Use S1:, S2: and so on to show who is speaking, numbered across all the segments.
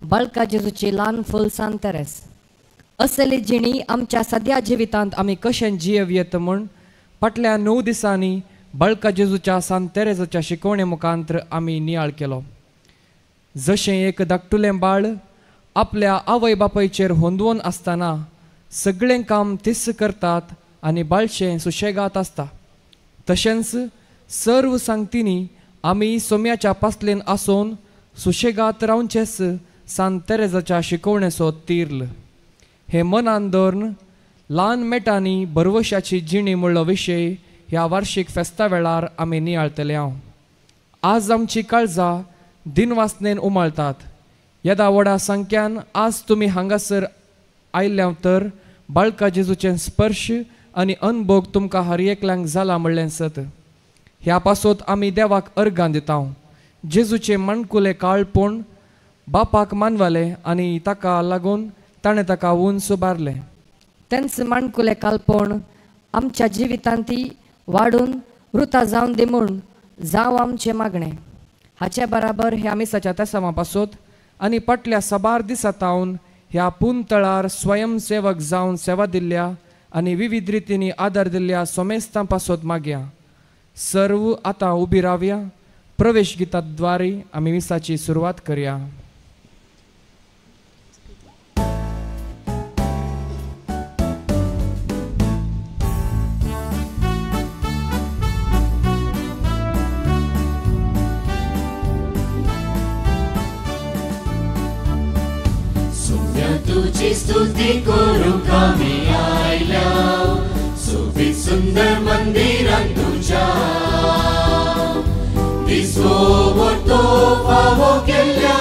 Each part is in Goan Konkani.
S1: बाळका जेजूची ल्हान फूल सांत तेरेस. असली जिणी आमच्या सद्या जिवितांत
S2: आमी कशें जियेवयेत म्हूण फाटल्या 9 दिसांनी बाळका जेजूच्या सांत तेरेजाच्या शिकवणे मुखांत्र आमी नियाळ केलो. जशें एक धाकटुलें बाळ आपल्या आवय बापायचेर होंदवून आसतना सगळें काम तीस करतात आनी बाळशें सुशेगात आसता, तशेंच सर्व सांगतींनी आमी सोम्याच्या पासलेन आसून सुशेगात रावचेच सांत तेरेजाच्या शिकवणेचो तीर्ल. हे मनान दवरून ल्हान मेटांनी भरवशाची जिणी म्हणलो विशय ह्या वार्षीक फेस्ता वेळार आमी नियाळतले. हांव आज आमची काळजां दिनवासनेन उमाळतात. येदा व्हडा संख्यान आज तुमी हांगासर आयल्या तर बाळका जेजूचें स्पर्श आनी अनभोग तुमकां हर एकल्यांक जाला म्हणलें सत. ह्या पासत आमी देवाक अर्गां दिता. जेजूचें माणकुलें काळपण बापाक मानवलें आनी ताका लागून ताणें ताका उंच उबारलें.
S1: तेंच माणकुलें काळपण आमच्या जिवितांत ती वाडून वृता जावन दी म्हूण जावं आमचें मागणें. हाचे बराबर
S2: ह्या मिसाच्या तेसांवा पासत आनी फाटल्या साबार दिसा तावन ह्या पुंतळार स्वयंसेवक जावन सेवा दिल्ल्या आनी विविध रितींनी आदार दिल्ल्या सोमेस्तां पासत मागया. सर्व आतां उबी रावया. प्रवेश गिताद्वारे आमी मिसाची सुरवात करया.
S3: तुझी स्तुती करूंक आमी आयल्या सोबीत सुंदर मंदिरांत तुज्या दिसवो तो फावो केल्ल्या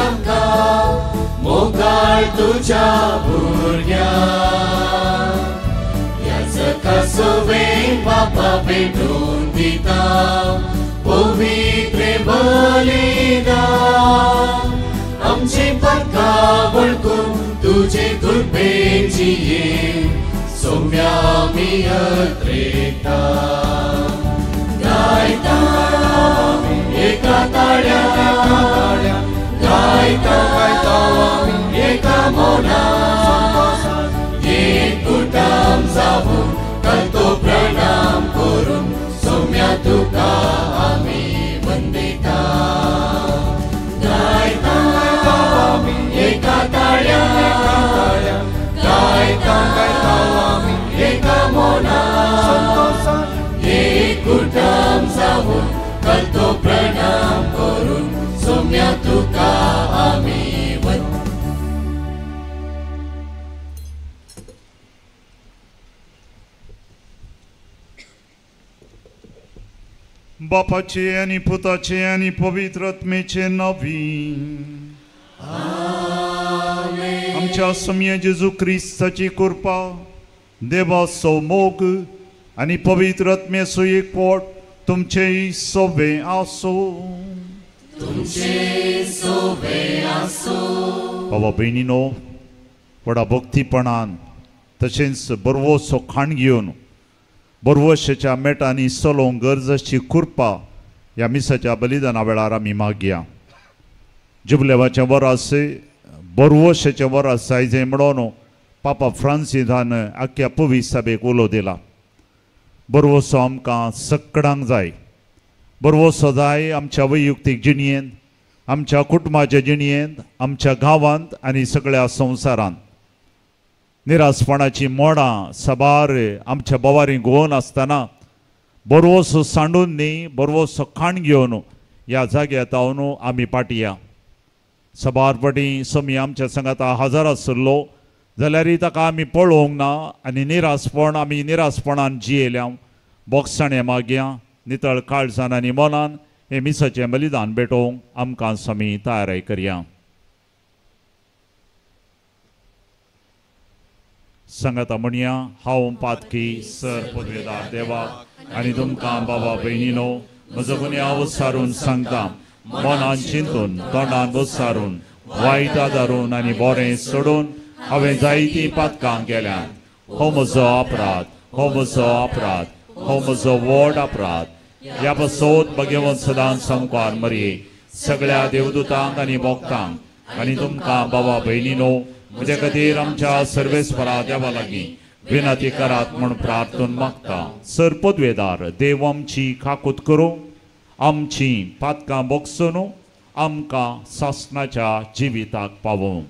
S3: आमकां मोगाळ तुज्या भुरग्या ह्या जगा सवे बापा भेटून दिता पवित्र बलिदान आमचे पातकां वळखून तुझे कृपेन जिये सोम्या आमी अत्रेता गायता एका ताळ्या गायता एका मना एक कुटाम जावून करतो प्रणाम करून सोम्या तुका आमी वंदिता गायता एका ताळ्या गायता एका मना एक कुटाम जावून करतो प्रणाम करून सोम्या तुका आमी.
S4: बापाचे आनी पुताचे आनी पवित्र आत्म्याचे नांवी आमच्या सोम्या जेजू क्रिस्ताची कृपा, देवाचो मोग आनी पवित्र आत्म्याचो एकवट तुमचेय सोबे आसूं.
S3: तुमचे सोबे आसूं.
S4: बाबा भयणीनो, व्हडा भक्तीपणान तशेंच बरवसो खाण घेवन बरवशाच्या मेटांनी चलोवंक गरज आसची कृपा ह्या मिसाच्या बलिदाना वेळार आमी मागया. जुबलेवाचें वरास बरवशाचें वरास आयजें म्हणून पापा फ्रांसिसान आख्ख्या पवी सभेक उलो दिला. बरवसो आमकां सकडांक जाय. बरवसो जाय आमच्या वैयक्तीक जिणयेंत, आमच्या कुटुंबाच्या जिणयेंत, आमच्या गांवांत आनी सगळ्या संवसारांत. निरासपणाची मोडां साबार आमच्या बोवारी गोवन आसतना बरवसो सांडून न्ही, बरवसो खाण घेवन ह्या जाग्यार तावन आमी पाटया. साबार फाटी सोमी आमच्या सांगाता हजर आसलो जाल्यारय ताका आमी पळोवंक ना आनी निरासपण आमी निरासपणान जियेल्या. बोगसाणें मागया नितळ काळजान आनी मनान हें मिसाचें बलिदान भेटोवंक आमकां स्वामी तयारी करया. सांगाता म्हणया, हांव पातकी सर पदवेदार देवाक आनी तुमकां बाबा भयणीनो म्हजो गुन्यांव सारून सांगता. मनान चिंतून, तोंडान वसारून, वायट आदारून आनी बरें सोडून हांवें जायतीं पातकां केल्यांत. हो म्हजो अपराध, हो म्हजो अपराध, हो म्हजो व्हड अपराध. ह्या पासत भगवंत सदांच सामकार मरये सगळ्या देवदूतांक आनी भक्तांक आनी तुमकां बाबा भयणीनो म्हज्या खातीर आमच्या सर्वेस्परा देवा लागीं विनंती करात म्हूण प्रार्थना मागता. सर पदवेदार देव आमची काकूत करूं, आमची पातकां बोगसून आमकां सासणाच्या जिविताक पावोवं.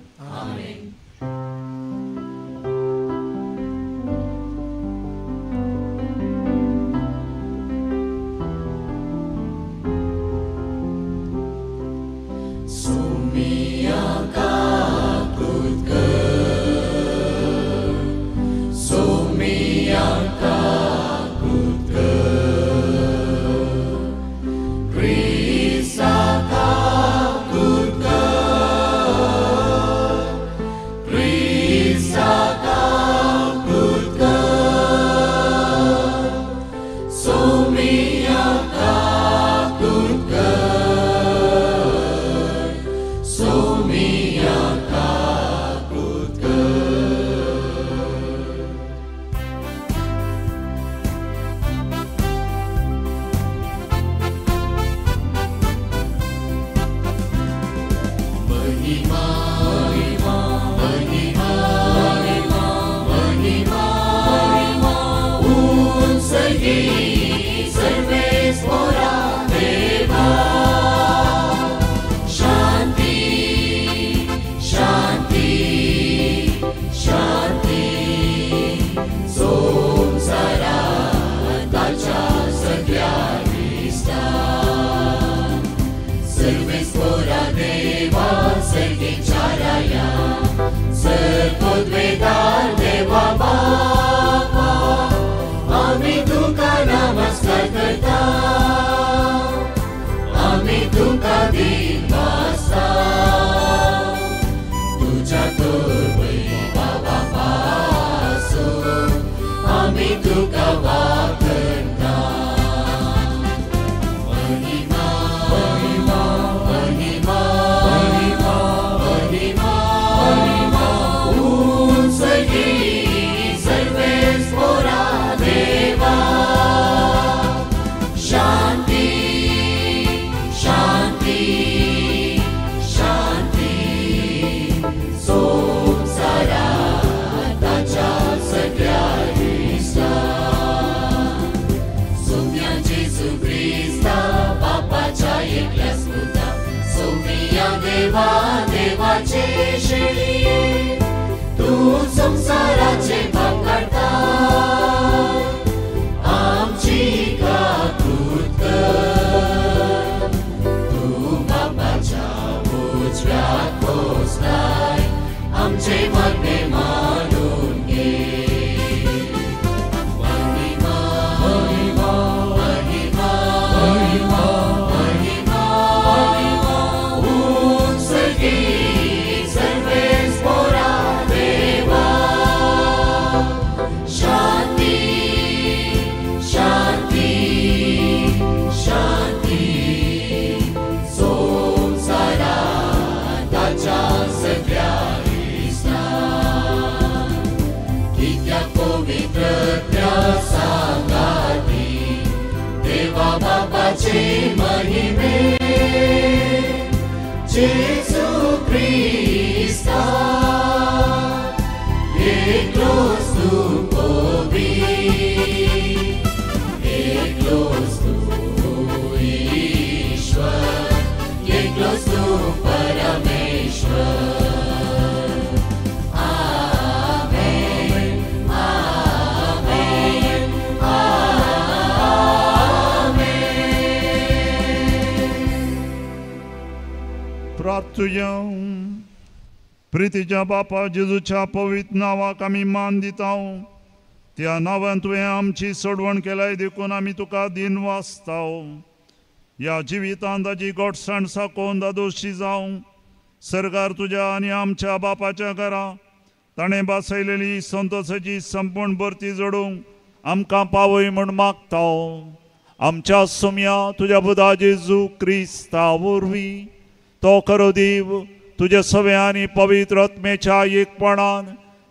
S4: प्रितीच्या बापा जेजूच्या पवित्र नांवाक आमी मान दिता. त्या नांवान तुवें आमची सोडवण केल्याय देखून आमी तुका दिन वाचता. ह्या जिवितांत ताजी गोडसाण साकोवन दादोशी जावं सरकार तुज्या आनी आमच्या बापाच्या घरा ताणें बासयलेली संतोशाची संपूर्ण भरती जोडूंक आमकां पावय म्हूण मागता. आमच्या सुम्या तुज्या बुधा जेजू क्रिस्ता वरवीं तो खरो देव तुज्या सव्या आनी पवित्र आत्म्याच्या एकपणान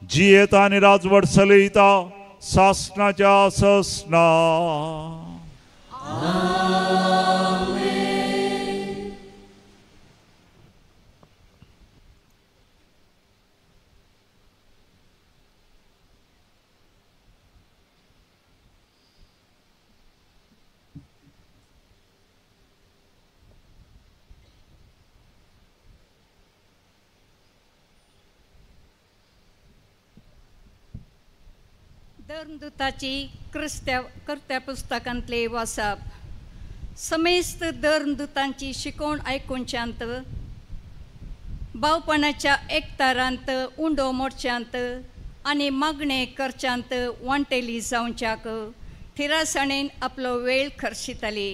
S4: जियेता आनी राजवट चलयता सासणाच्या ससना.
S3: आमेन.
S5: धर्मदूताची कर्त्या पुस्तकांतले वाचप. समेस्त धर्मदूतांची शिकवण आयकुच्यांत, भावपणाच्या एकतारांत उंडो मोडच्यांत आनी मागणें करच्यांत वांटेली जावच्याक थिरासाणेन आपलो वेळ खर्शिताली.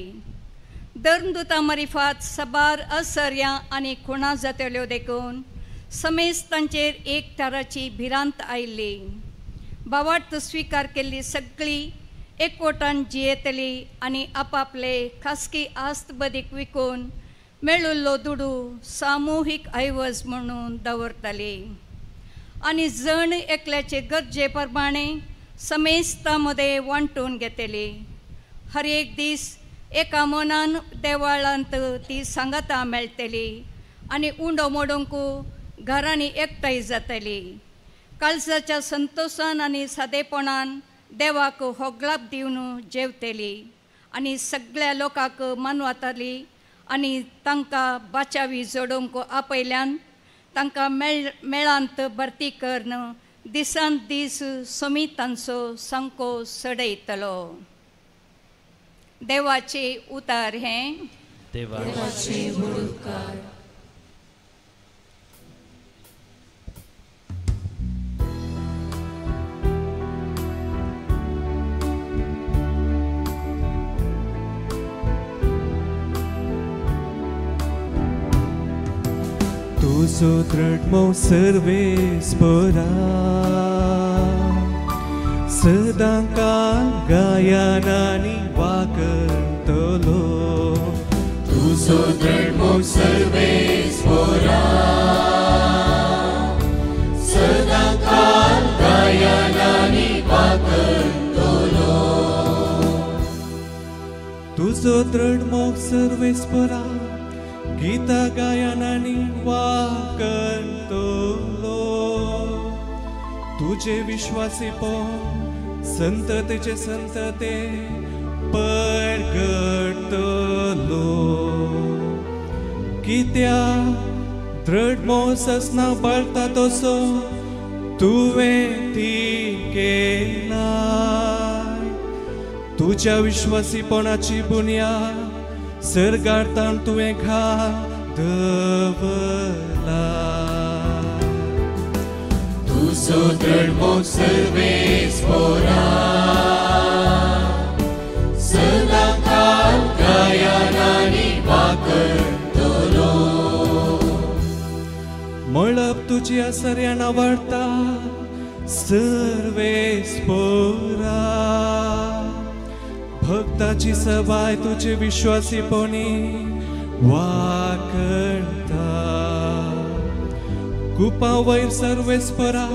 S5: धर्मदूता मारिफात साबार असर्यां आनी खुणा जातल्यो देखून समेस्तांचेर एक ताराची भिरांत आयिल्ली. भावार्थ स्विकार केल्ली सगळी एकवटान जियेतली आनी आपापले खासगी आस्त बदीक विकून मेळिल्लो दुडू सामुहीक ऐवज म्हणून दवरताली आनी जण एकल्याचे गरजे प्रमाणे समेस्ता मदें वांटून घेतली. हर एक दीस एका मनान देवाळांत ती सांगातां मेळटली आनी उंडो मोडूंक घरांनी एकठांय जातली. काळजाच्या संतोशान आनी सादेपणान देवाक होगलाप दिवन जेवतली आनी सगळ्या लोकांक मानवताली आनी तांकां बाचावी जोडूंक आपयल्यान तांकां मेळांत भरती करून दिसान दीस समी तांचो सामको सडयतलो. देवाचे उतार हें.
S3: देवाचे उपकार.
S6: तुजो दृढमो सर्वेस्परा सदां काल गायनानी वाकतलो.
S3: तुजो दृढमो सर्वेस्परा सदां काल गायनानी वाकतलो.
S6: तुजो दृढमो सर्वेस्परा गीता गायनानी वाकतलो. तुझे विश्वासीपण संततेचे संतते परगटलो. कित्याक दृढमो ससना बाळता तसो तुवें ती केलाय. तुज्या विश्वासीपणाची बुन्याद सर्गार्थान तुवें घाल दवरला.
S3: तुजो दृढमो सर्वेस्परा सदां काल गायनानी वाकतलो.
S6: मळब तुजी आसर्यान वाडटा सर्वेस्परा. भक्ताची सबाय तुझे विश्वासीपणी वाकता. कुपा वयर सर्वेस्परा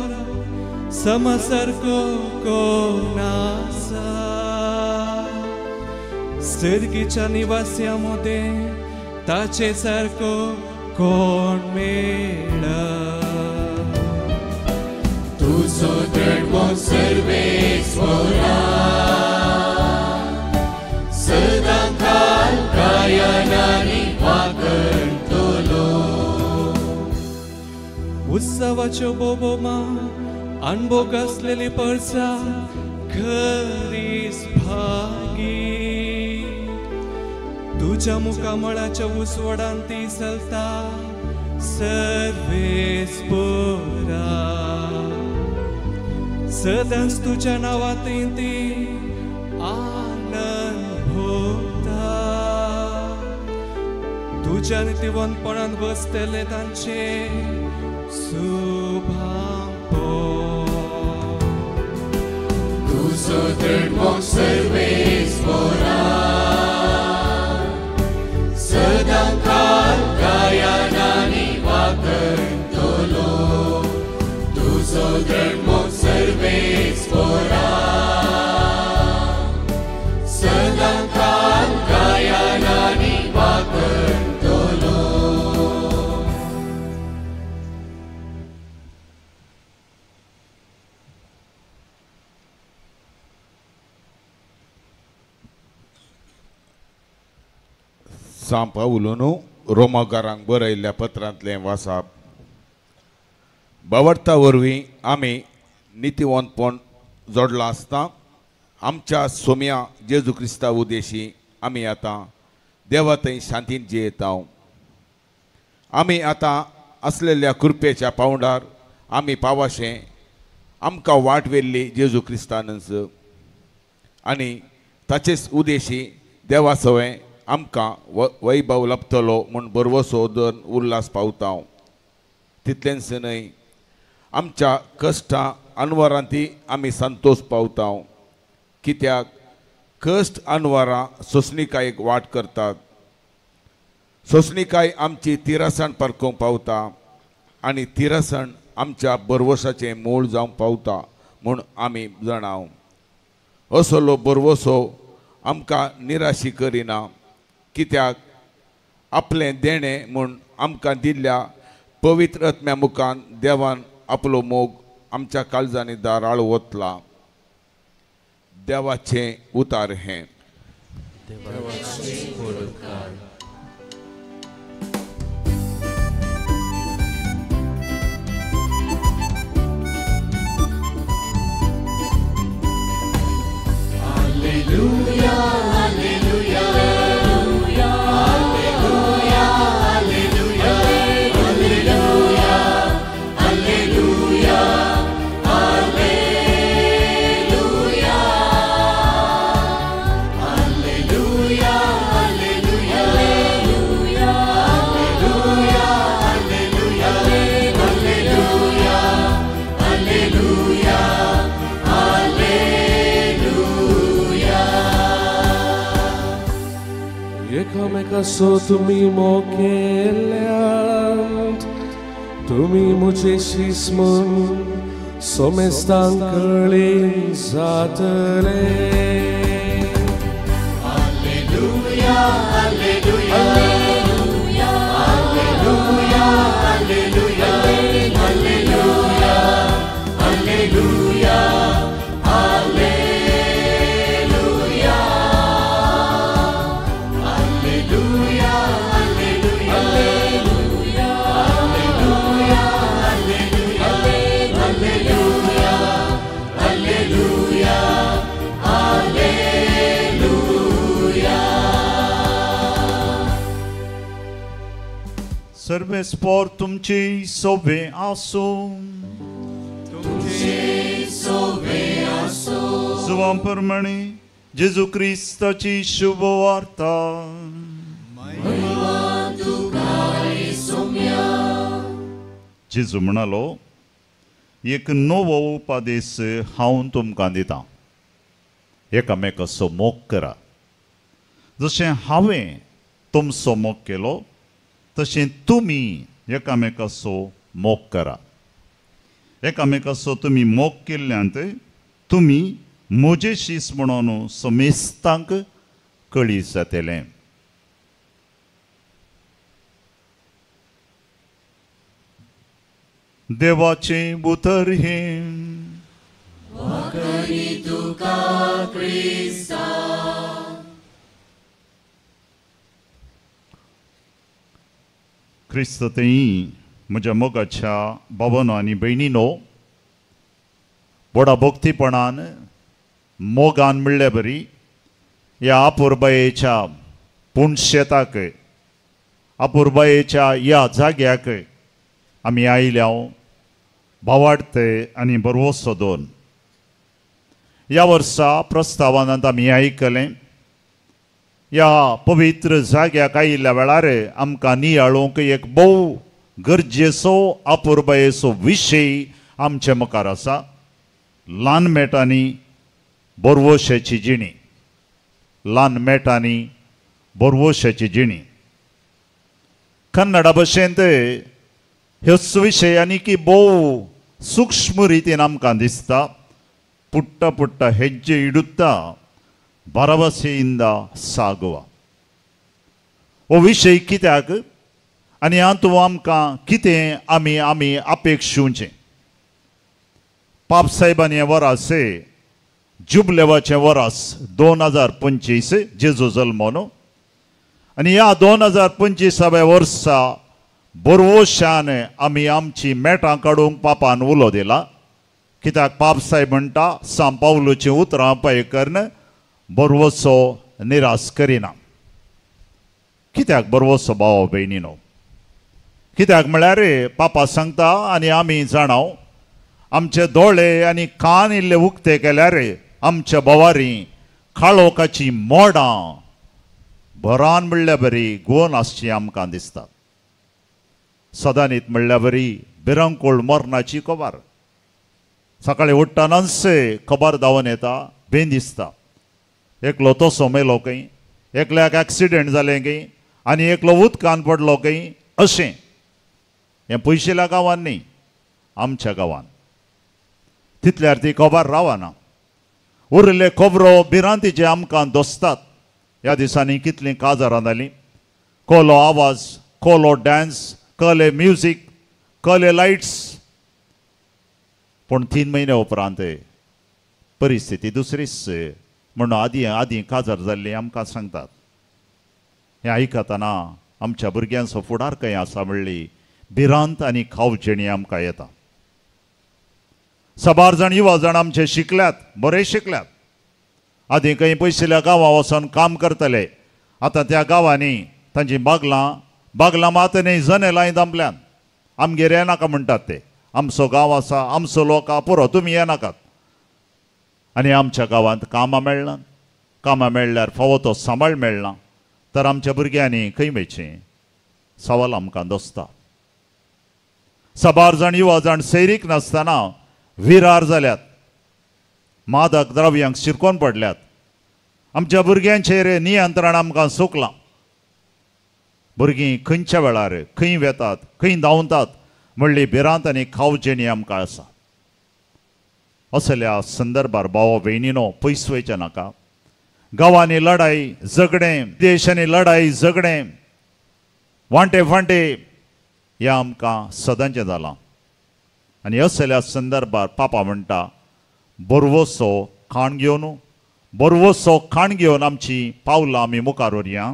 S6: समसारको कोण आसा. सर्गीच्या निवास्या मदें ताचे सारको कोण मेळा.
S3: तुजो दृढमो सर्वेस्परा सदां काल गायनानी वाकतलो.
S6: उत्सवाच्यो बोबोमा अनभोग आसलेली परसा खरीच भागी. तुज्या मुखामळाच्या उसवडान ती चलता सर्वेस्परा. सदांच तुज्या नांवांत ती आनंद भोगता. तुज्या नितीवंतपणान बसतले तांचे सुभांपो.
S3: तुजो दृढमो सर्वेस्परा सदां काल गायनानी वाकतलो. तुजो दृढमो सर्वेस्परा सदां काल गायनानी वाकतलो.
S7: सांत पावलून रोमाकारांक बरयल्ल्या पत्रांतलें वाचप. भावार्था वरवीं आमी नितीवंतपण जोडला आसता आमच्या सोम्या जेजू क्रिस्ता उद्देशी आमी आतां देवा थंय शांतीन जियेता. आमी आतां आसलेल्या कृपेच्या पावंडार आमी पावाशें आमकां वाट व्हेल्ली जेजू क्रिस्तानच आनी ताचेच उद्देशी देवा सवें आमकां वैभव लभतलो म्हूण बरवसो धरून उल्हास पावता. तितलेंच न्हय आमच्या कश्टां अनवरांती आमी संतोष पावता कित्याक कश्ट अनवरां सोंसणीकायेक वाट करतात. सोंसणीकाय आमची तिरसण परकोवंक पावता आनी तिरसण आमच्या बरवसाचें मूळ जावंक पावता म्हूण आमी जाणाव. असलो बरवसो आमकां निराशी करिना कित्याक आपलें देणें म्हूण आमकां दिल्ल्या पवित्र आत्म्या मुखान देवान आपलो मोग आमच्या काळजांनी दाराळ ओतला. देवाचें उतार हें.
S3: Alleluia, alleluia, alleluia, alleluia, alleluia, alleluia, alleluia, alleluia, alleluia, alleluia, alleluia, alleluia, alleluia, alleluia.
S6: एकामेकासो तुमी मोग केल्यात तुमी म्हजे शीस म्हूण सोमेस्तांक कळी जातले.
S3: Alleluia, alleluia, alleluia, alleluia, alleluia, alleluia, alleluia, alleluia, alleluia, alleluia, alleluia, alleluia, alleluia, alleluia.
S4: सर्वेस्पोर तुमची सोबे आसूं.
S3: तुमचे सोबे आसूं.
S4: जुवां प्रमाणे जेजू क्रिस्ताची शुभ वार्ता.
S3: महिमा तुका रे सोम्या.
S4: जेजू म्हणालो, एक नवो उपदेश हांव तुमकां दितां, एकामेकाचो मोग करा. जशें हांवें तुमचो मोग केलो तशें तुमी एकामेकाचो मोग करा. एकामेकाचो तुमी मोग केल्ल्यान तुमी म्हजे शीस म्हणून समेस्तांक कळी जातलें. देवाचें उतर हें.
S3: वाकरी तुका क्रिस्ता.
S4: क्रिस्त थंय म्हज्या मोगाच्या भावानो आनी भयणीनो, व्हडा भक्तीपणान मोगान म्हणल्या बरी ह्या अपुरबायेच्या पुणशेताक, अपुरबायेच्या ह्या जाग्याक आमी आयल्या भावार्ते आनी बरवसो दोन. ह्या वर्सा प्रस्तावानांत आमी आयकलें, ह्या पवित्र जाग्याक आयिल्ल्या वेळार आमकां नियाळूंक एक भोव गरजेचो अपुरबायेचो विशय आमचे मुखार आसा, ल्हान मेटांनी बोरवोशाची जिणी. ल्हान मेटांनी बोरवोशाची जिणी. कन्नडा भाशेंत ह्योच विशय आनी की भोव सूक्ष्म रितीन आमकां दिसता. पुट्टा पुट्टा हेज्जे इडुत्ता भरवसेಯಿಂದ सागवा. हो विशय कित्याक आनी हातूंत आमकां कितें आमी आमी अपेक्षुचें. पाप साहेबांनी हें वरास जुबलेवाचें वरास 2025 जेजू जल्मो न्हू, आनी ह्या 2025 वर्सा बरवशान आमी आमची मेटां काडूंक पापान उलो दिला. कित्याक पाप साहेब म्हणटा सांत पावलूचीं उतरां पळय करून बरवसो निराश करिना. कित्याक बरवसो भाव भयणीनो? कित्याक म्हळ्यार पापा सांगता आनी आमी जाणाव आमचे दोळे आनी कान इल्ले उक्ते केल्यार आमच्या भोवारी काळोखाची मोडां भरान म्हणल्या बरी गोवन आसची आमकां दिसतात. सदांनीत म्हणल्या बरी भिरांकूळ मरणाची खबर सकाळी उठ्ठानाच खबर धांवन येता, बेन दिसता. एकलो तसो मेलो खंय, एकल्याक एक्सिडेंट जालें खंय आनी एकलो उदकान पडलो खंय. अशें हें पयशिल्या गांवान न्ही, आमच्या गांवान. तितल्यार ती खबर रावना. उरिल्ले खबरो भिरांतीचे आमकां दोसतात. ह्या दिसांनी कितलीं काजारां जालीं, कोलो आवाज, कोलो डांस, कले म्युजीक, कले लायट्स. पूण 3 म्हयन्या उपरांत परिस्थिती दुसरीच म्हणून आदीं आदीं काजार जाल्ली आमकां सांगतात. हें आयकतना आमच्या भुरग्यांचो फुडार खंय आसा म्हणली भिरांत आनी खावजेणी आमकां येता. साबार जाण युवा जाण आमचे शिकल्यात, बरे शिकल्यात. आदीं खंय पयशिल्ल्या गांवां वचोन काम करतले, आतां त्या गांवांनी तांची बागलां बागलां मात न्ही जनेलांय दामल्यान. आमगेर येनाका म्हणटात ते, आमचो गांव आसा, आमचो लोक आसा, पुरो तुमी येनाकात. आनी आमच्या गांवांत कामां मेळना, कामां मेळ्ळ्यार फावो तो सांबाळ मेळना तर आमच्या भुरग्यांनी खंय वयचें? सवाल आमकां दोसता. साबार जाण युवा जाण सैरीक नासतना विरार जाल्यात, मादक द्रव्यांक शिरकोन पडल्यात. आमच्या भुरग्यांचेर नियंत्रण आमकां चुकलां. भुरगीं खंयच्या वेळार खंय वेतात, खंय धांवतात म्हणली भिरांत आनी खावजेणी आमकां आसा. असल्या संदर्भार भाव भयणीनो पयस वयचें नाका. गांवांनी लढाई झगडें, देशांनी लढाई झगडें, वांटे फांटे हें आमकां सदांचें जालां. आनी असल्या संदर्भार पापा म्हणटा बरवसो खाण घेवन, बरवसो खाण घेवन आमची पावलां आमी मुखार व्हरया.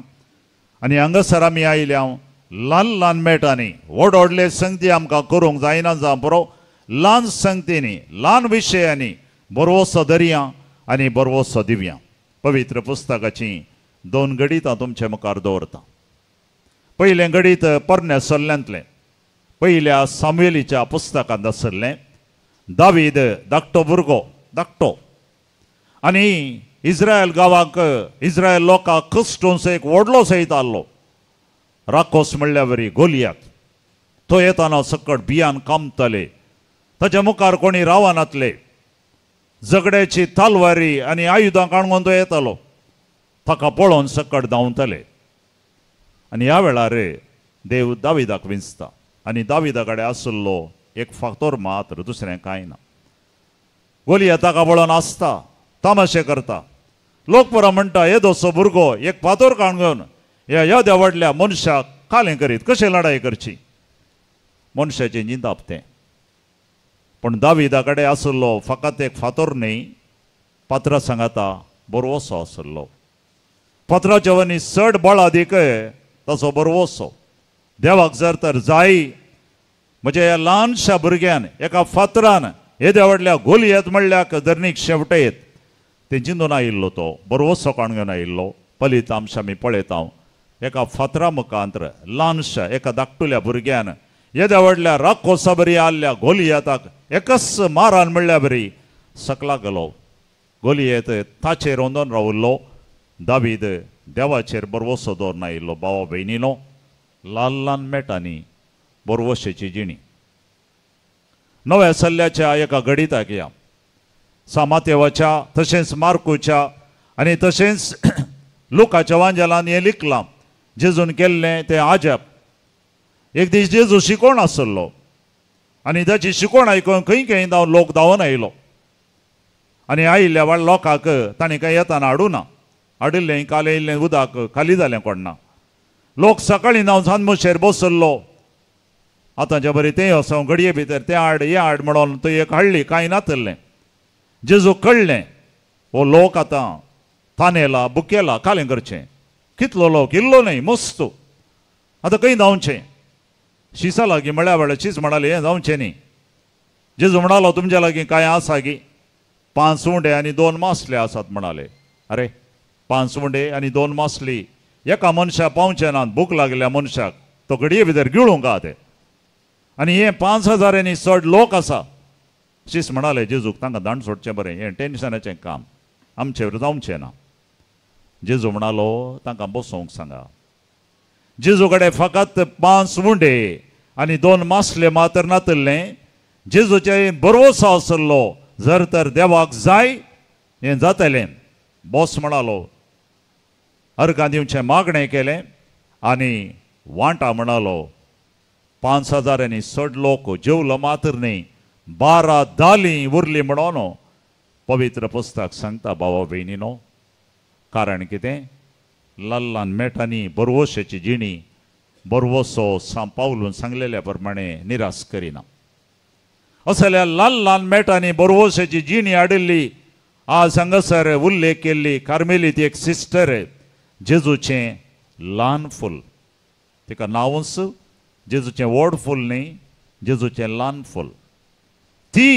S4: आनी हांगासर आमी आयल्या ल्हान ल्हान मेटांनी, व्हड व्हडले संगती आमकां करूंक जायना जावं पुरो, ल्हान संगतींनी ल्हान विशयांनी बरवसो धरया आनी बरवसो दिवया. पवित्र पुस्तकाचीं 2 घडितां तुमचे मुखार दवरता. पयलें घडीत पोरण्या सल्ल्यांतलें, पयल्या सामुएलीच्या पुस्तकांत आसलें. दावीद धाकटो भुरगो, धाकटो, आनी इस्रायल गांवाक, इस्रायल लोकांक कस्टोन्स एक व्हडलो सयत आहलो राकोस म्हणल्या वरी गोलियात. तो येताना सकट बियान कामताले, ताच्या मुखार कोणी रावनातले. झगड्याची तलवारी आनी आयुधां काणून तो येतालो, ताका पळोवन सकट धांवताले. आनी ह्या वेळार देव दाविदाक विंचता आनी दाविदा कडेन आशिल्लो एक फातोर मात्र, दुसरें कांय ना. गोलिया ताका पळोवन आसता, तामाशे करता. लोक पुरो म्हणटा येदोसो भुरगो एक फातोर काडून ह्या येद्या व्हडल्या मनशाक कालें करीत कशें लढाई करची? मनशाचें चिंतप तें. पूण दाविदा कडेन आशिल्लो फकत एक फातोर न्ही, पात्रा सांगाता बरवसो आशिल्लो. फातराच्या वनी चड बळादीक ताचो बरवसो. देवाक जर तर जाय म्हज्या ह्या ल्हानशा भुरग्यान एका फातरान येद्या व्हडल्या गोलयेत म्हणल्याक धरणीक शेवटयत तें चिंतून आयिल्लो, तो बरवसो काडून घेवन आयिल्लो. फलितांश आमी पळयता, एका फातरा मुखांतर ल्हानशा एका धाकटुल्या भुरग्यान येद्या व्हडल्या राकोसा बरी आल्ल्या गोलियताक एकच मारान म्हणल्या बरी सकला गेलो. गोलियत ताचेर रोंदोन रावल्लो. दावीद देवाचेर बरवसो दवरून आयिल्लो. भावा भयणीनो, ल्हान ल्हान मेटांनी बरवशेची जिणी. नव्या सल्ल्याच्या एका घडिताक या सामातेवाच्या तशेंच मार्कूच्या आनी तशेंच लुकाच्या वांजेलान हें लिखलां. जेजून केल्लें तें आजप. एक दीस जेजू शिकोण आसलो आनी ताची शिकोण आयकून खंय खंय धांवन लोक धांवन आयलो. आनी आयिल्ल्या व्हड लोकांक तांणी कांय येताना हाडूना, हाडिल्लें कालें इल्लें उदक खाली जालें कोणना. लोक सकाळीं धांवन सांजमुशेर बसल्लो. आतांच्या बरी तें वचों घडये भितर तें हाड हें हाड म्हणून थंय एक हाडली, कांय नातल्लें. जेजू कळ्ळें हो लोक आतां तानेला बुकेला कालें करचें. कितलो लोक इल्लो न्हय मस्त, आतां खंय धांवचें? शिसा लागीं म्हळ्या वेळार शीस म्हणाले हें जावचें न्ही. जेजू म्हणालो तुमच्या लागीं कांय आसा गी? 5 उंडे आनी 2 मासले आसात म्हणाले. अरे 5 उंडे आनी 2 मासली एका मनशाक पावचे नात, भूक लागल्या मनशाक तो घडये भितर गिळूंक आहा ते, आनी हे 5000 चड लोक आसा. शीस म्हणाले जेजूक तांकां दांड सोडचें बरें, हें टेन्शनाचें काम आमचेर जावचें ना. जेजू म्हणालो तांकां बसोवंक सांगा. जेजू कडेन फकत 5 उंडे आनी 2 मासले मात्र नातल्लें, जेजूचे भरवसो आसलो जर तर देवाक जाय हें जातलें. बॉस म्हणालो, अर्गां दिवचें मागणें केलें आनी वांटा म्हणालो 5000 चड लोक जेवलो मात्र न्ही, 12 दालीं उरली म्हणून पवित्र पुस्तक सांगता भावा भयणीनो. कारण कितें? ल्हान ल्हान मेटांनी बरवशाची जिणी बरवसो पावलून सांगलेल्या प्रमाणे निराश करिना. असल्या ल्हान ल्हान मेटांनी बरवशाची जिणी हाडिल्ली आज हांगासर उल्लेख केल्ली कार्मेलीत एक सिस्टर जेजूचें ल्हान फूल, तिका नांवूच जेजूचें व्हड फूल न्ही, जेजूचें ल्हान फूल. ती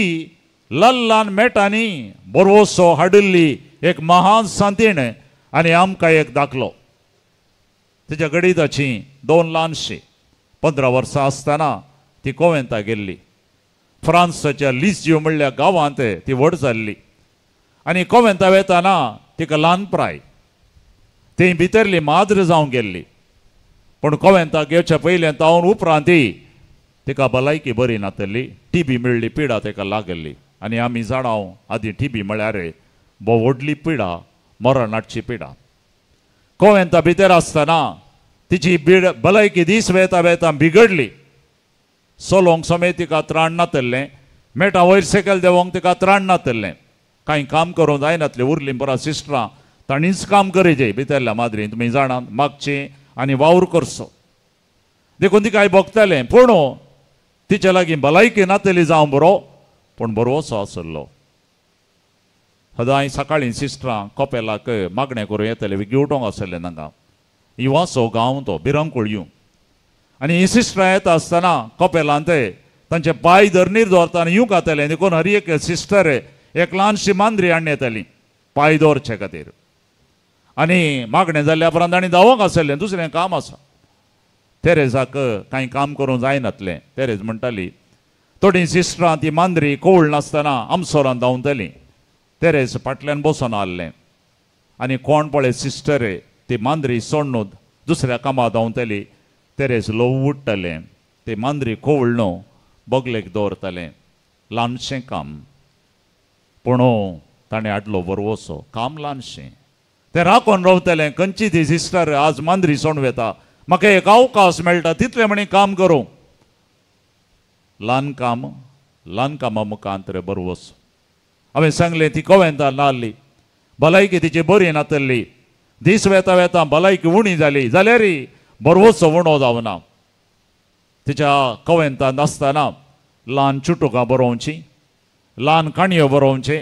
S4: ल्हान ल्हान मेटांनी बरवसो हाडिल्ली एक महान सांतीण आनी आमकां एक दाखलो. तिच्या गणिताची 2 ल्हानशी 15 वर्सां आसतना ती कोवेंता गेल्ली. फ्रांसाच्या लिस्यू म्हणल्या गांवांत ती व्हड जाल्ली आनी कोवेंता वेताना तिका ल्हान प्राय ती भितरली माद्र जावंक गेल्ली. पूण कोवेंताक येवच्या पयलें तावन उपरांत तिका भलायकी बरी नातली, टीबी मेळ्ळी पिडा तिका लागल्ली. आनी आमी जाणाव आदी टीबी म्हळ्यार भोव व्हडली पिडा, मरण हाडची पिडा. कोवेंता भितर आसतना तिची भलायकी दीस वेता वेता बिगडली. चलोवंक समेत तिका त्राण नातल्लें, मेटा वयर सकयल देंवोंक तिका त्राण नातल्लें, कांय काम करूंक जायनातलें. उरलीं पुरा सिस्टरां तांणीच काम करीजे भितरल्या माद्रीन, तुमी जाणां मागचें आनी वावर करचो. देखून तिका भोगतालें. पूण तिच्या लागीं भलायकी नातली जावं बरो, पूण बरोसो आसलो. सदांय सकाळीं सिस्टरां कोपेलाक मागणें करूं येतलें, विगी उठोवंक आसलें तांकां. इवासो गांव तो बिरंकूळ येवं आनी ही सिस्टरां येता आसतना कोपेलांत तांचे पांय धरणीर दवरता आनी येवंक जातालें. देखून हर एक सिस्टर एक ल्हानशी मांद्री हाडून येताली पांय दवरचे खातीर. आनी मागणें जाल्या उपरांत आनी धांवोंक आसलें, दुसरें काम आसा. तेरेजाक कांय काम करूंक जायनातलें. तेरेज म्हणटाली थोडीं सिस्टरां ती मांद्री कोवळ नासतना आमसोरान धांवतलीं. तेरेज फाटल्यान बसून आहलें आनी कोण पळय सिस्टर ती मांद्री सोडून दुसऱ्या कामां धांवतली. तेरेज ल्हव उडटलें, ती मांद्री कोवळ न्हू बगलेक दवरतलें. ल्हानशें काम, पूण ताणें हाडलो बरवसो. काम ल्हानशें, तें राखून रावतलें. खंयची ती सिस्टर आज मांद्री सोडून वेता, म्हाका एक अवकाश मेळटा तितलें म्हणी काम करूं. ल्हान काम, ल्हान कामा मुखांत बरवसो. हांवें सांगलें ती कोवेंता नाल्ली, भलायकी तिची बरी नातल्ली. दीस वेता वेता भलायकी उणी जाली जाल्यार बरवसो उणो जावना. तिच्या कोवेंतांत आसतना ल्हान चुटुकां बरोवची, ल्हान काणयो बरोवचे,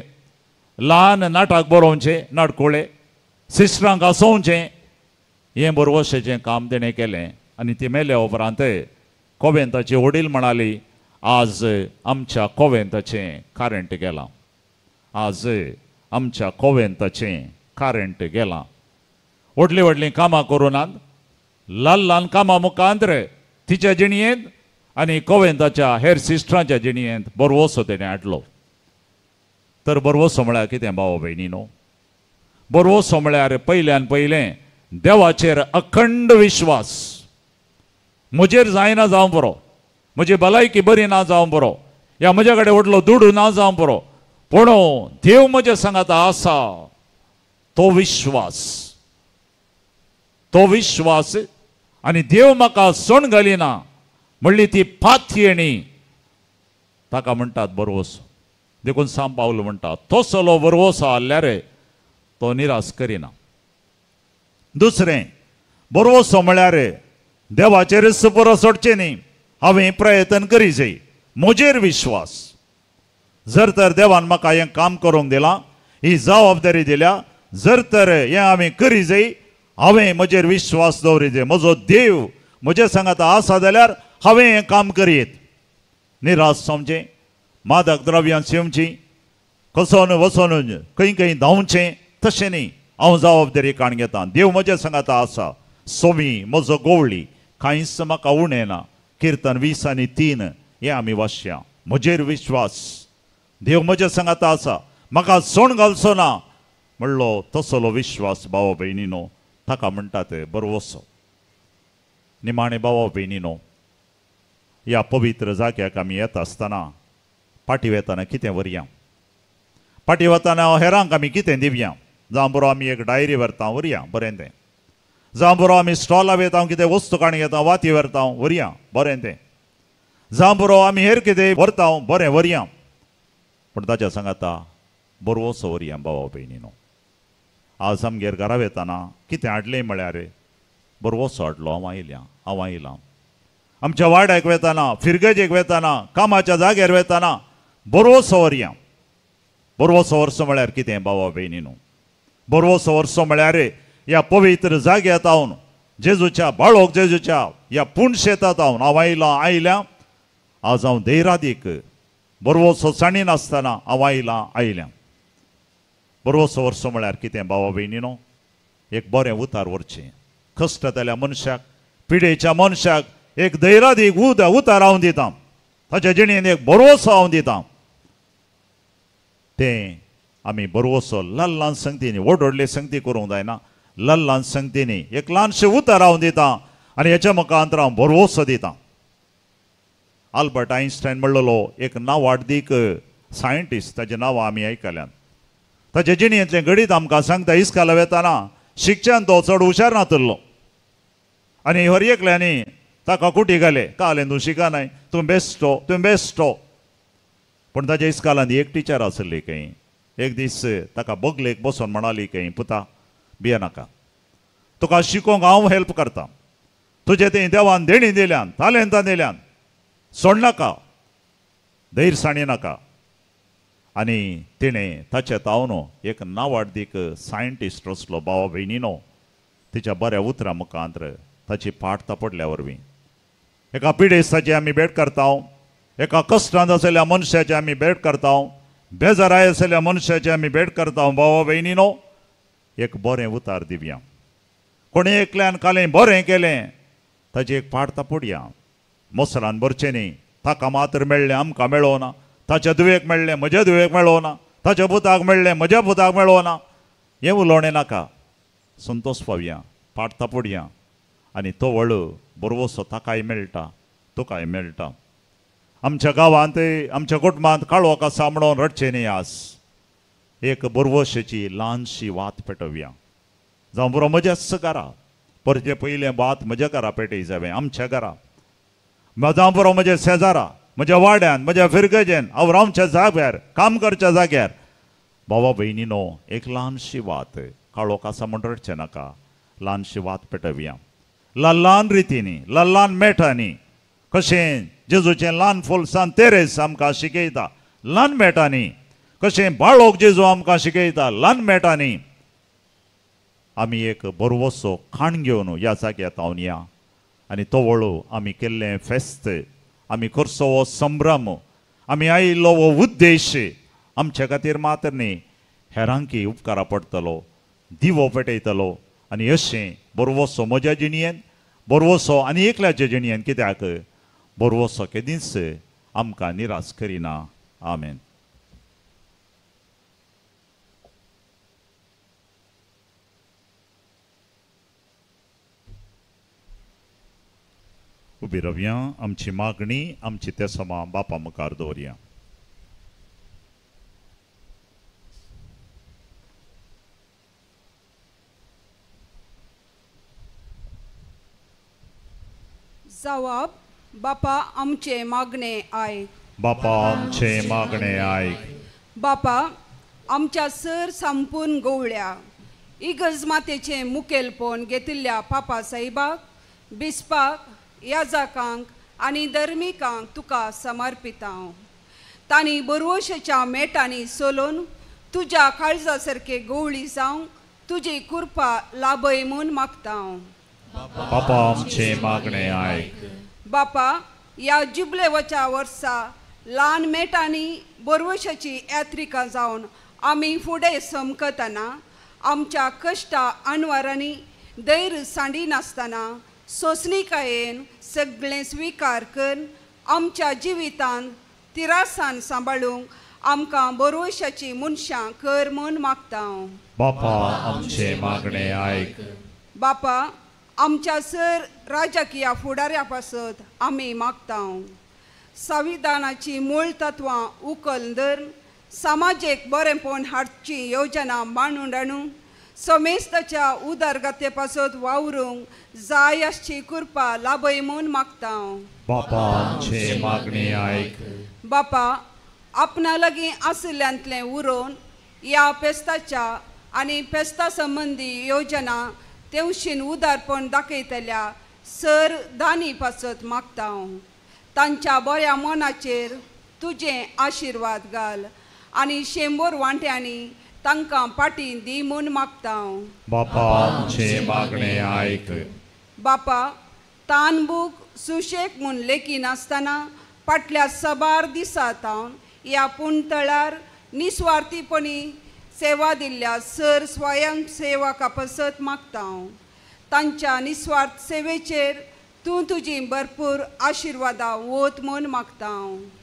S4: ल्हान नाटक बरोवचें, नाटकुळे सिस्टरांक आसोवचें, हें बरवशेचें काम तेणें केलें. आनी ती मेल्या उपरांत कोवेंताची वडील म्हणाली आज आमच्या कोवेंताचें करंट गेलां, आज आमच्या कोवेंताचें करंट गेलां. व्हडलीं व्हडलीं कामां करूं नात, ल्हान ल्हान कामां मुखांत तिच्या जिणयेंत आनी कोवेंताच्या हेर सिस्टरांच्या जिणयेंत बरवसो तेणें हाडलो. तर बरवसो म्हळ्यार कितें भाव भयणीनो? बरवसो म्हळ्यार पयल्यान पयलें देवाचेर अखंड विश्वास. म्हजेर जायना जावं बरो, म्हजी भलायकी बरी ना जावं बरो, या म्हज्या कडेन व्हडलो दुडू ना जावं बरो, पूण देव म्हज्या सांगाता आसा तो विश्वास, तो विश्वास. आनी देव म्हाका सोण घालिना म्हणली ती पातयेणी ताका म्हणटात बरवसो. देखून सांव पावल म्हणटा तसलो बरवसो आहल्यार तो निराश करिना. दुसरें, बरवसो म्हळ्यार देवाचेरच पुरो सोडचें न्ही, हांवें प्रयत्न करी जाय, म्हजेर विश्वास. जर तर देवान म्हाका हें काम करूंक दिलां, ही जबाबदारी दिल्या, जर तर हें हांवें करी जाय, हांवें म्हजेर विश्वास दवरी जाय, म्हजो देव म्हजे सांगाता आसा जाल्यार हांवें हें काम करयेत. निराश समजें, मादक द्रव्यां सेवची, कसोन वचोन खंय खंय धांवचें तशें न्ही. हांव जबाबदारी काण घेता, देव म्हज्या सांगाता आसा, सोमी म्हजो गोवळी, कांयच म्हाका उणें ना. किर्तन 20:3 हें आमी वाचया. म्हजेर विश्वास, देव म्हज्या सांगाता आसा, म्हाका सोण घालचो ना म्हणलो तसलो विश्वास भावा भयणीनो ताका म्हणटात बरवसो. निमाणे भावा भयणीनो, ह्या पवित्र जाग्याक आमी येता आसतना फाटीं वेतना कितें व्हरया, फाटीं वतना हेरांक आमी कितें दिवया. जावं बरो आमी एक डायरी व्हरता, व्हरया बरें तें. जावं बरो आमी स्टॉला वयता, कितें वस्तू काडून घेता, वाती व्हरता, व्हरया बरें तें. जावं बरो आमी हेर कितें व्हरता, बरें व्हरया. पूण ताच्या सांगाता बरवसो व्हरया भावा भयणीनो. आज आमगेर घरा वेतना कितें हाडलें म्हळ्यार बरवसो हाडलो, हांव आयल्या, हांव आयलां. आमच्या वाड्याक वेतना, फिरगजेक वेतना, कामाच्या जाग्यार वेतना बरवसो व्हरया. बरवसो वर्सो म्हळ्यार कितें भावा भयणीनो? बरवसो वर्सो म्हळ्यार ह्या पवित्र जाग्यात हांव जेजूच्या बाळोक, जेजूच्या ह्या पूण शेतात हांव हांव आयलां आयल्या. आज हांव धैरादीक बरवसो सांडिनासतना हांव आयलां आयल्या. बरवसो वर्सो म्हळ्यार कितें भावा भयणीनो? एक बरें उतार व्हरचें कश्टतल्या मनशाक, पिडेच्या मनशाक एक धैरादीक उतार हांव दितां, ताच्या जिणेन एक बरवसो हांव दितां. तें आमी बरवसो ल्हान ल्हान संगतींनी, व्हड व्हडले संगती करूंक जायना, ल्हान ल्हान संगतींनी एक ल्हानशें उतार हांव दितां आनी हेच्या मुखांतर हांव बरवसो दितां. आल्बर्ट आयन्स्टायन म्हणलेलो एक नांवाडदीक सायंटिस्ट, ताजें नांव आमी आयकल्यान. ताजे जिणेंतलें घडीत आमकां सांगता, इस्काला वेतना शिक्षण तो चड हुशार नातल्लो आनी हर एकल्यांनी ताका कुटी घाले, कालें तूं शिकनाय, तूं बेश्टो, तूं बेश्टो. पूण ताज्या इस्कालांत एक टिचर आसली खंय. एक दीस ताका बगलेक बसोन म्हणाली खंय, पुता भियेनाका, तुका शिकोवंक हांव हेल्प करता, तुजें तें देवान देणी दिल्यान, तालेंतां दिल्यान, सोडनाका, धैर्य सांडिनाका. आनी तिणें ताचे तावन एक नांवाडदीक सायंटिस्ट रचलो. भावा भयणीनो, तिच्या बऱ्या उतरां मुखांतर ताची फाट तापडल्या वरवीं एका पिडेस्ताची आमी भेट करता, एका कश्टांत आसलेल्या मनशाची आमी भेट करता, बेजाराय आसलेल्या मनशाची आमी भेट करता. भावा भयणीनो, एक बरें उतार दिवया. कोणी एकल्यान कालें बरें केलें ताची एक फाट तापडया. मोसरान भरचें न्ही, ताका मात्र मेळ्ळें आमकां मेळोना, ताच्या धुवेक मेळ्ळें म्हज्या धुवेक मेळोना, ताच्या पुताक मेळ्ळें म्हज्या पुताक मेळोना, हें उलोवणें नाका. संतोश पावया, फाट तापडया आनी तो वळू बरवसो ताकाय मेळटा, तुकाय मेळटा. आमच्या गांवांत, आमच्या कुटुंबांत काळोख आसा म्हणून रडचें न्ही. आज एक बरवशेची ल्हानशी वात पेटोवया. जावं बरो म्हज्याच घरा, परजे पयलें वात म्हज्या घरा पेटय जावें, आमच्या घरा, जावं बरो म्हज्या शेजारा, म्हज्या वाड्यान, म्हज्या फिरगजेन, हांव रावच्या जाग्यार, काम करच्या जाग्यार. भावा भयणीनो, एक ल्हानशी वात, काळोख आसा म्हण रडचें नाका, ल्हानशी वात पेटोवया. ल्हान ल्हान रितींनी, ल्हान ल्हान मेटांनी, कशें जेजूचें ल्हान फूल सांत तेरेस आमकां शिकयता, ल्हान मेटांनी कशें बाळोक जेजू आमकां शिकयता, ल्हान मेटांनी आमी एक बरवसो खाण घेवन ह्या जाग्यार हांव या आनी तो वळू आमी केल्लें फेस्त, आमी करचो हो संभ्रम, आमी आयिल्लो हो उद्देश आमच्या खातीर मात्र न्ही, हेरांकी उपकारा पडटलो, दिवो पेटयतलो. आनी अशें बरवसो म्हज्या जिणयेन, बरवसो आनी एकल्याच्या जिणयेन, कित्याक बरवसो केदींच आमकां निराश करिना. आमेन. उबी रावया, आमची मागणी, आमची तेसमां बापा मुखार दवरया.
S8: जवाब, बापा आमचे मागणे आयक.
S4: बापा आमचे मागणे आयक.
S8: बापा आमच्या सर संपून गोवळ्या इगर्ज मातेचें मुखेलपण घेतिल्ल्या पापा साहेबाक, बिस्पाक, याजाकांक आनी धर्मिकांक तुका समर्पिता. तांणी बरवशेच्या मेटांनी सोलून तुज्या काळजा सारके गोवळी जावंक तुजी कृपा लाभय म्हूण मागता.
S4: बापा आमचे मागणे आयक.
S8: बापा ह्या जुबलेवच्या वर्सा ल्हान मेटांनी बरवशाची यात्रिका जावन आमी फुडें समकतना आमच्या कश्टा अणवारांनी धैर्य सांडिनासतना सोंसणिकायेन सगळें स्विकार करून आमच्या जिवितांत तिरासान सांबाळूंक आमकां बरवशाची मनशां कर म्हूण मागता.
S4: बापा आमचें मागणें आयक.
S8: बापा आमच्या सर राजकीय फुडाऱ्या पासत आमी मागता. संविधानाची मूळ तत्वां उखल धरून समाजेक बरेंपण हाडची योजना मांडून हाडून समेस्ताच्या उदरगते पासत वावरूंक जाय आसची कृपा लाभय म्हूण मागता.
S4: बापा आमचें मागणें आयक.
S8: बापा आपणा लागीं आशिल्ल्यांतलें उरोवन ह्या फेस्ताच्या आनी फेस्ता संबंदी योजना तेवशीन उदारपण दाखयतल्या सर दानी पासत मागता. तांच्या बऱ्या मनाचेर तुजें आशिर्वाद घाल आनी 100 वांट्यांनी तांकां पाटी दी म्हूण मागता.
S4: बापा आमचें मागणें आयक.
S8: बापा तानबूक सुशेग म्हूण लेखिनासतना फाटल्या साबार दिसा तावन ह्या पुणतळार निस्वार्थीपणी सेवा दिल्ल्या सर स्वयंसेवका पासत मागता. तांच्या निस्वार्थ सेवेचेर तूं तुजी भरपूर आशिर्वादां वत म्हूण मागता.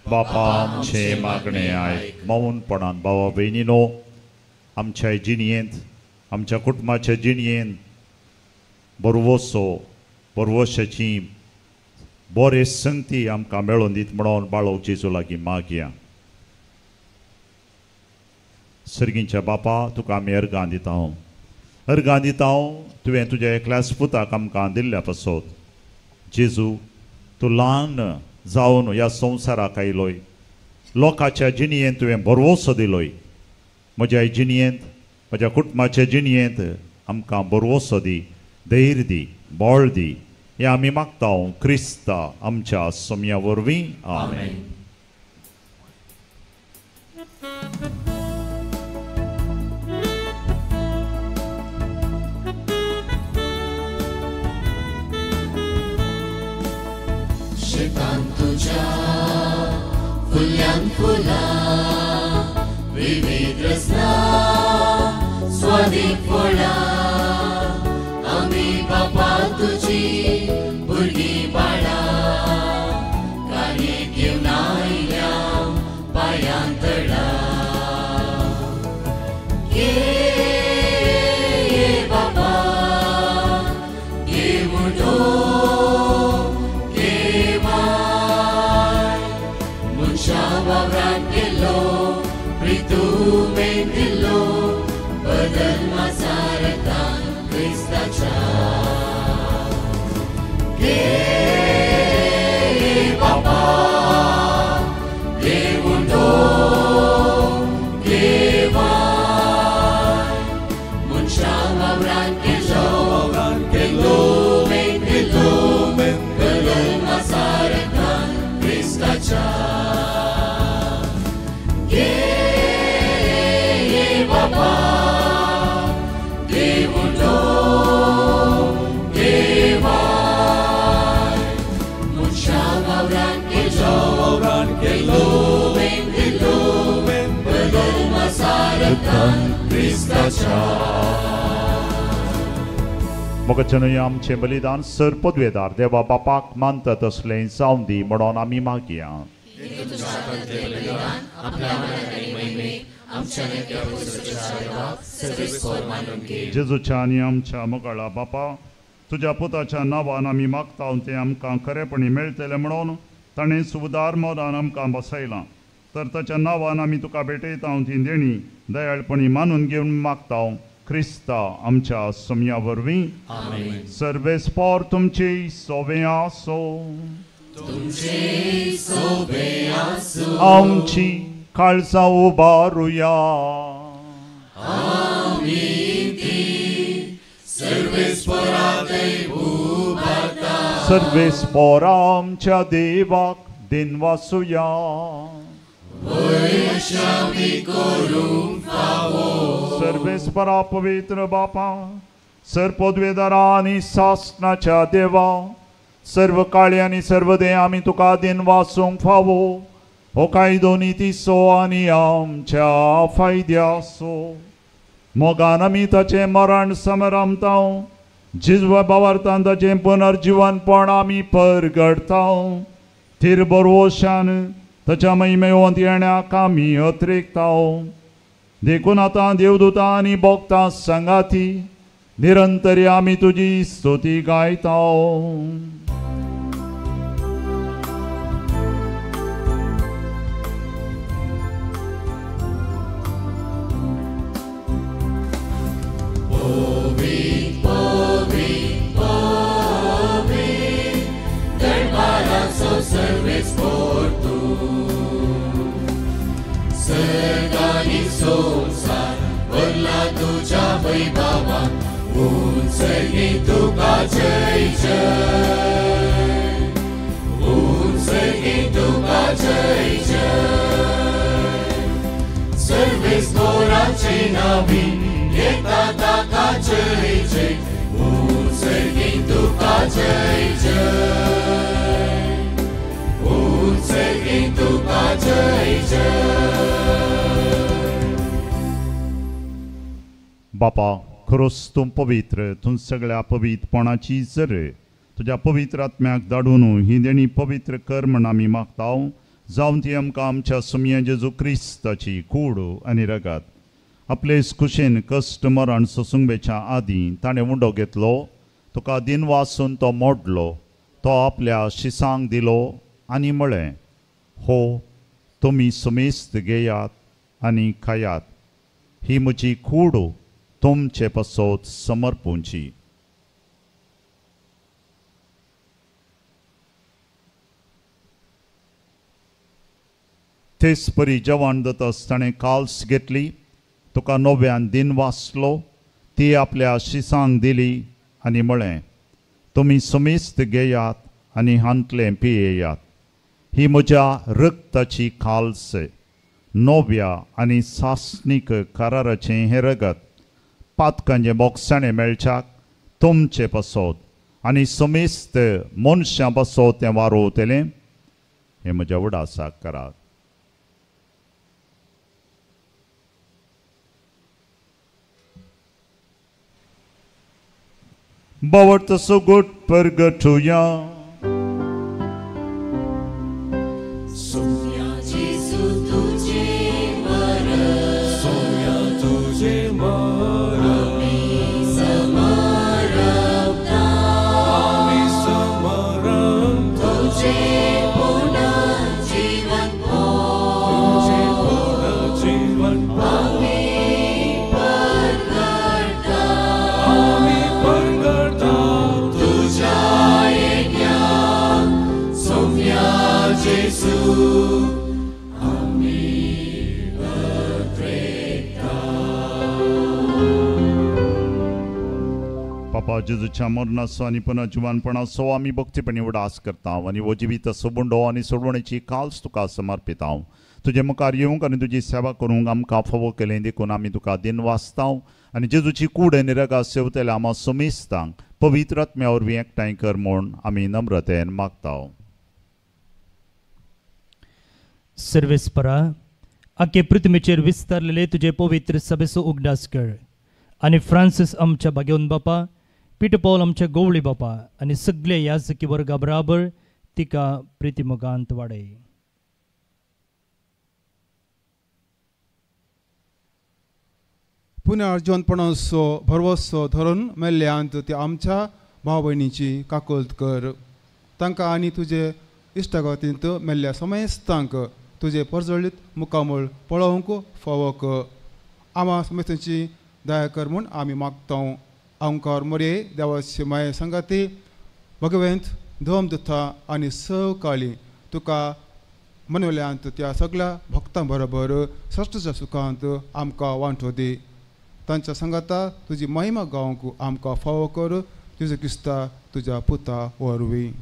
S4: बापा आमचें मागणें आयक. मौनपणान भावा भयणीनो आमच्या जिणयेंत आमच्या कुटुंबाच्या जिणयेंत बरवसो बरवशाची बरे संगती आमकां मेळोवन दीत म्हणून बाळोव जेजू लागीं मागया. सर्गींच्या बापा तुका आमी अर्गां दिता, अर्गां दिता तुवें तुज्या एकल्याच पुताक आमकां दिल्ल्या पासत. जेजू तूं ल्हान जावन ह्या संवसाराक आयलोय, लोकांच्या जिणयेंत तुवें भरवसो दिलोय. म्हज्या जिणयेंत म्हज्या कुटुंबाच्या जिणयेंत आमकां भरवसो दी, धैर्य दी, बळ दी, हें आमी मागता क्रिस्ता आमच्या सोम्या वरवीं. आमेन.
S3: शेतान तुझ्या फुल्यान फुलां विविध रसना स्वादीक फळां आमी बापा तुजी भुरगीं बाळां काणी घेवन आयल्या पांयां तळा. घे बाबा घे उडो वावरान गेलो प्रितुमेन दिलो बदल मासारतान क्रिस्ताच्या. घे बाबा घे उंडो घे वाय मनशा वावरान गेलो प्रितुमेन दिलो बदल मासारतान क्रिस्ताच्या.
S4: मोगाच्यानूय आमचें बलिदान सर पदवेदार देवा बापाक मानता तसलें जावं दी म्हणून आमी मागया. जेजूच्या आनी आमच्या मोगाळा बापा तुज्या पुताच्या नांवान आमी मागता तें आमकां खरेपणी मेळटलें म्हणून ताणें सुदार मोदान आमकां बसयलां. तर ताच्या नांवान आमी तुका भेटयता ती देणी दयाळपणी मानून घेवन मागता क्रिस्ता आमच्या सोम्या वरवीं. सर्वेस्पोर तुमची सोवे आसो, आमची काळजां उबारुया. सर्वेस्पोर आमच्या देवाक दिनवासुया. सर्वेस्परा पवित्र बापा सर पदवेदारा आनी सासनाच्या देवा सर्व काळी आनी सर्व दे आमी तुका दिनवासूंक फावो. हो कायदो नितीचो आनी आमच्या फायद्याचो. मोगान आमी ताचें मरण समरामता, जिजवा बावार्थान ताचें पुनर्जिवनपण आमी परगडता. थीर बरवशान ताच्या महिमेवंत येण्याक आमी अत्रेकता. देखून आतां देवदूतां आनी भक्तां सांगाती निरंतरी आमी तुजी स्तुती गायता.
S3: वैभवा उंचगी तुका जय जय, उंचगी तुका जय जय. सर्वेस मोराचे नावी येता ताका जय जय, उंचगी तुका जय जय, उंचगी तुका जय जय.
S4: बापा, खरोच तूं पवित्र, तूं सगळ्या पवित्रपणाची जर तुज्या पवित्र आत्म्याक धाडून ही देणी पवित्र कर म्हण आमी मागता. जावन ती आमकां आमच्या सुमया जेजू क्रिस्ताची कूड आनी रगत आपले कुशेन कश्ट मरण सोसूंक वेच्या आदीं ताणें उंडो घेतलो, तुका दिनवासून तो मोडलो, तो आपल्या शिसांक दिलो आनी म्हळें, हो तुमी सुमेस्त घेयात आनी खायात, ही म्हजी कूड तुमचे पासत समर्पूंची. तेच परी जेवण जातास ताणें काल्स घेतली, तुका नव्यान दिन वाचलो, ती आपल्या शिसांक दिली आनी म्हळें, तुमी सुमेस्त घेयात आनी हांतलें पियेयात, ही म्हज्या रक्ताची काल्स, नव्या आनी सासणीक कराराचें हें रगत, पातकांचें बोगसाणें मेळच्याक तुमचे पासत आनी समेस्त मनशां पासत तें वारोवतलें. हें म्हज्या उडासाक करात. बावडतो सुगूट परगटुया. बापा, जेजूच्या मरणाचो आनी पुनः जिवानपणाचो आमी भक्तीपणी उडास करता आनी हो जिवीत सबुंडो आनी सोडवणेची काल्स तुका समर्पिता. तुजे मुखार येवंक आनी तुजी सेवा करूंक आमकां फावो केलें देखून आमी तुका दिनवासता आनी जेजूची कूड आनी रगा सेवतल्या आमा समेस्तांक पवित्र आत्म्या वरवीं एकठांय कर म्हूण आमी नम्रतेन मागता.
S9: सर्वेस्परा, आखे पृथ्वीचेर विस्तारलेले तुजे पवित्र सभेचो उगडास कर आनी फ्रांसीस आमच्या भाग्यवंत बापा, पीटर पॉल आमच्या गोवळी बापा आनी सगळे याजकी वर्गा बराबर तिका प्रितीमोगांत वाडय.
S10: पुनर्जिवनपणाचो भरवसो धरून मेल्ल्यांत ती आमच्या भाव भयणीची काकुळट कर. तांकां आनी तुजे इश्टागतींत मेल्ल्या समेस्तांक तुजें परजळीत मुखामळ पळोवंक फावो कर. आमा समेस्तांची दया कर म्हूण आमी मागता. अंकार मोरये देवाचे माये संगाती भगवंत धोम दुथा आनी सवकाळी तुका मनवल्यांत त्या सगळ्या भक्तां बरोबर सश्टच्या सुखांत आमकां वांटो दी. तांच्या सांगाता तुजी महिमा गावंक आमकां फावो कर. तुजो क्रिस्ता तुज्या पुता वरवीं.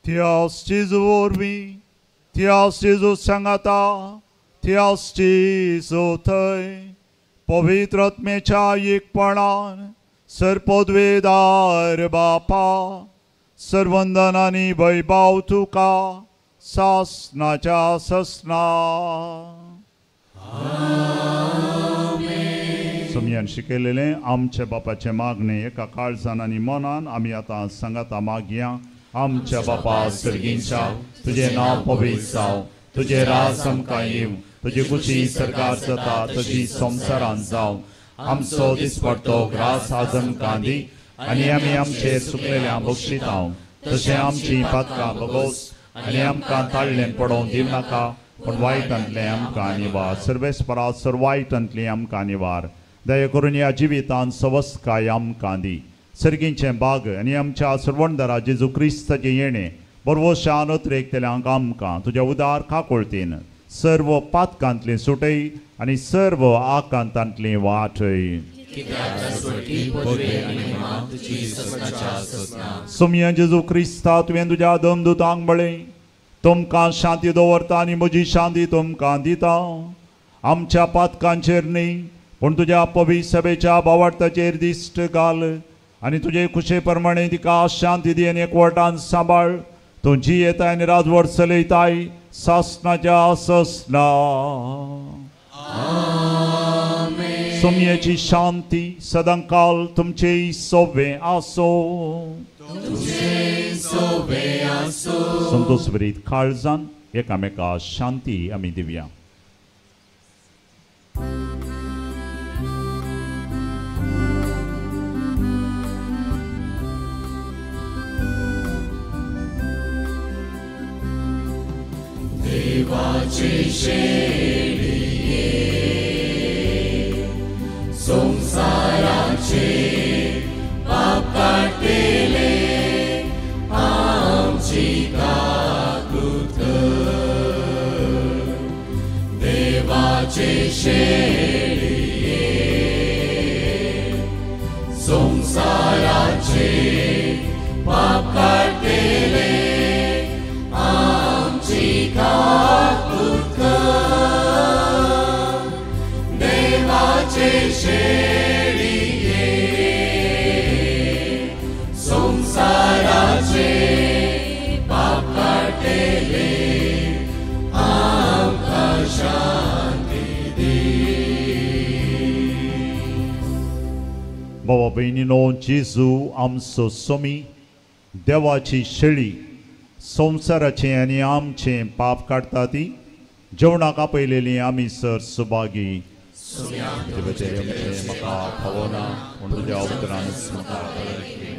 S4: त्यास जेजू वरवीं, त्यास जेजू सांगाता, त्यास जेजू थंय पवित्र आत्म्याच्या एकपणान सर्पद्वेदार बापा सर्वंदन आनी वैभाव तुका सासनाच्या ससना. सोमयान शिकयलेलें आमच्या बापाचें मागणें एका काळजान आनी मनान आमी आतां सांगाता मागया. आमच्या बापा सर्गींच्या, तुजें नांव पवित्र जावं, तुजें राज आमकां येवं, तुजी खुशी सरकार जाता तशी संवसारांत जावं. आमचो दिसपडतो ग्रास आज आमकां दी आनी आमी आमचेर चुकलेल्या बक्षितांव तशें आमची पातकां बगोस आनी आमकां ताळ्ळें पडोवंक दिवं नाका, पूण वायटांतलें आमकां निवार. सर्वेस्परा सर वायटांतलें आमकां निवार. दया करून ह्या जिवितांत सवस्काय आमकां दी. सर्गींचें बाग आनी आमच्या सर्वणदारा जेजू क्रिस्ताचें येणें बरवशान अत्रेकतल्यांक आमकां तुज्या उदार काकुळतीन सर्व पातकांतलीं सुटय आनी सर्व आकांतांतलीं वाटय. सोमया जेजू क्रिस्ता, तुवें तुज्या दमदुतांक म्हळें, तुमकां शांती दवरता आनी म्हजी शांती तुमकां दिता. आमच्या पातकांचेर न्ही पूण तुज्या पवित्र सभेच्या भावार्थाचेर दिश्ट घाल आनी तुजे खुशे प्रमाणे तिका शांती दी आनी एकवटान सांबाळ. तूं जियेताय आनी राजवट चलयताय सासनाच्या ससना. सोमयेची शांती सदांकाल तुमचे सोवे आसो. संतोष भरीत काळजान एकामेका शांती आमी दिवया.
S3: देवाचे शेळये संवसाराचे पाप काडटले आमची काकूत कर. देवाचे शेळये संवसाराचे पाप काडटले आमची काकूत कर. देवाचे शेळये संवसाराचे पाप काडटले आमकां शांती दी.
S4: बाबा भयणीनो, जेजू आमचो सोमी देवाची शेळी संवसाराचें आनी आमचें पाप काडटा ती जेवणाक आपयलेली आमी सर सुभागी. म्हाका फावना पूण तुज्या उतरानच म्हाका बरें मेळटलें.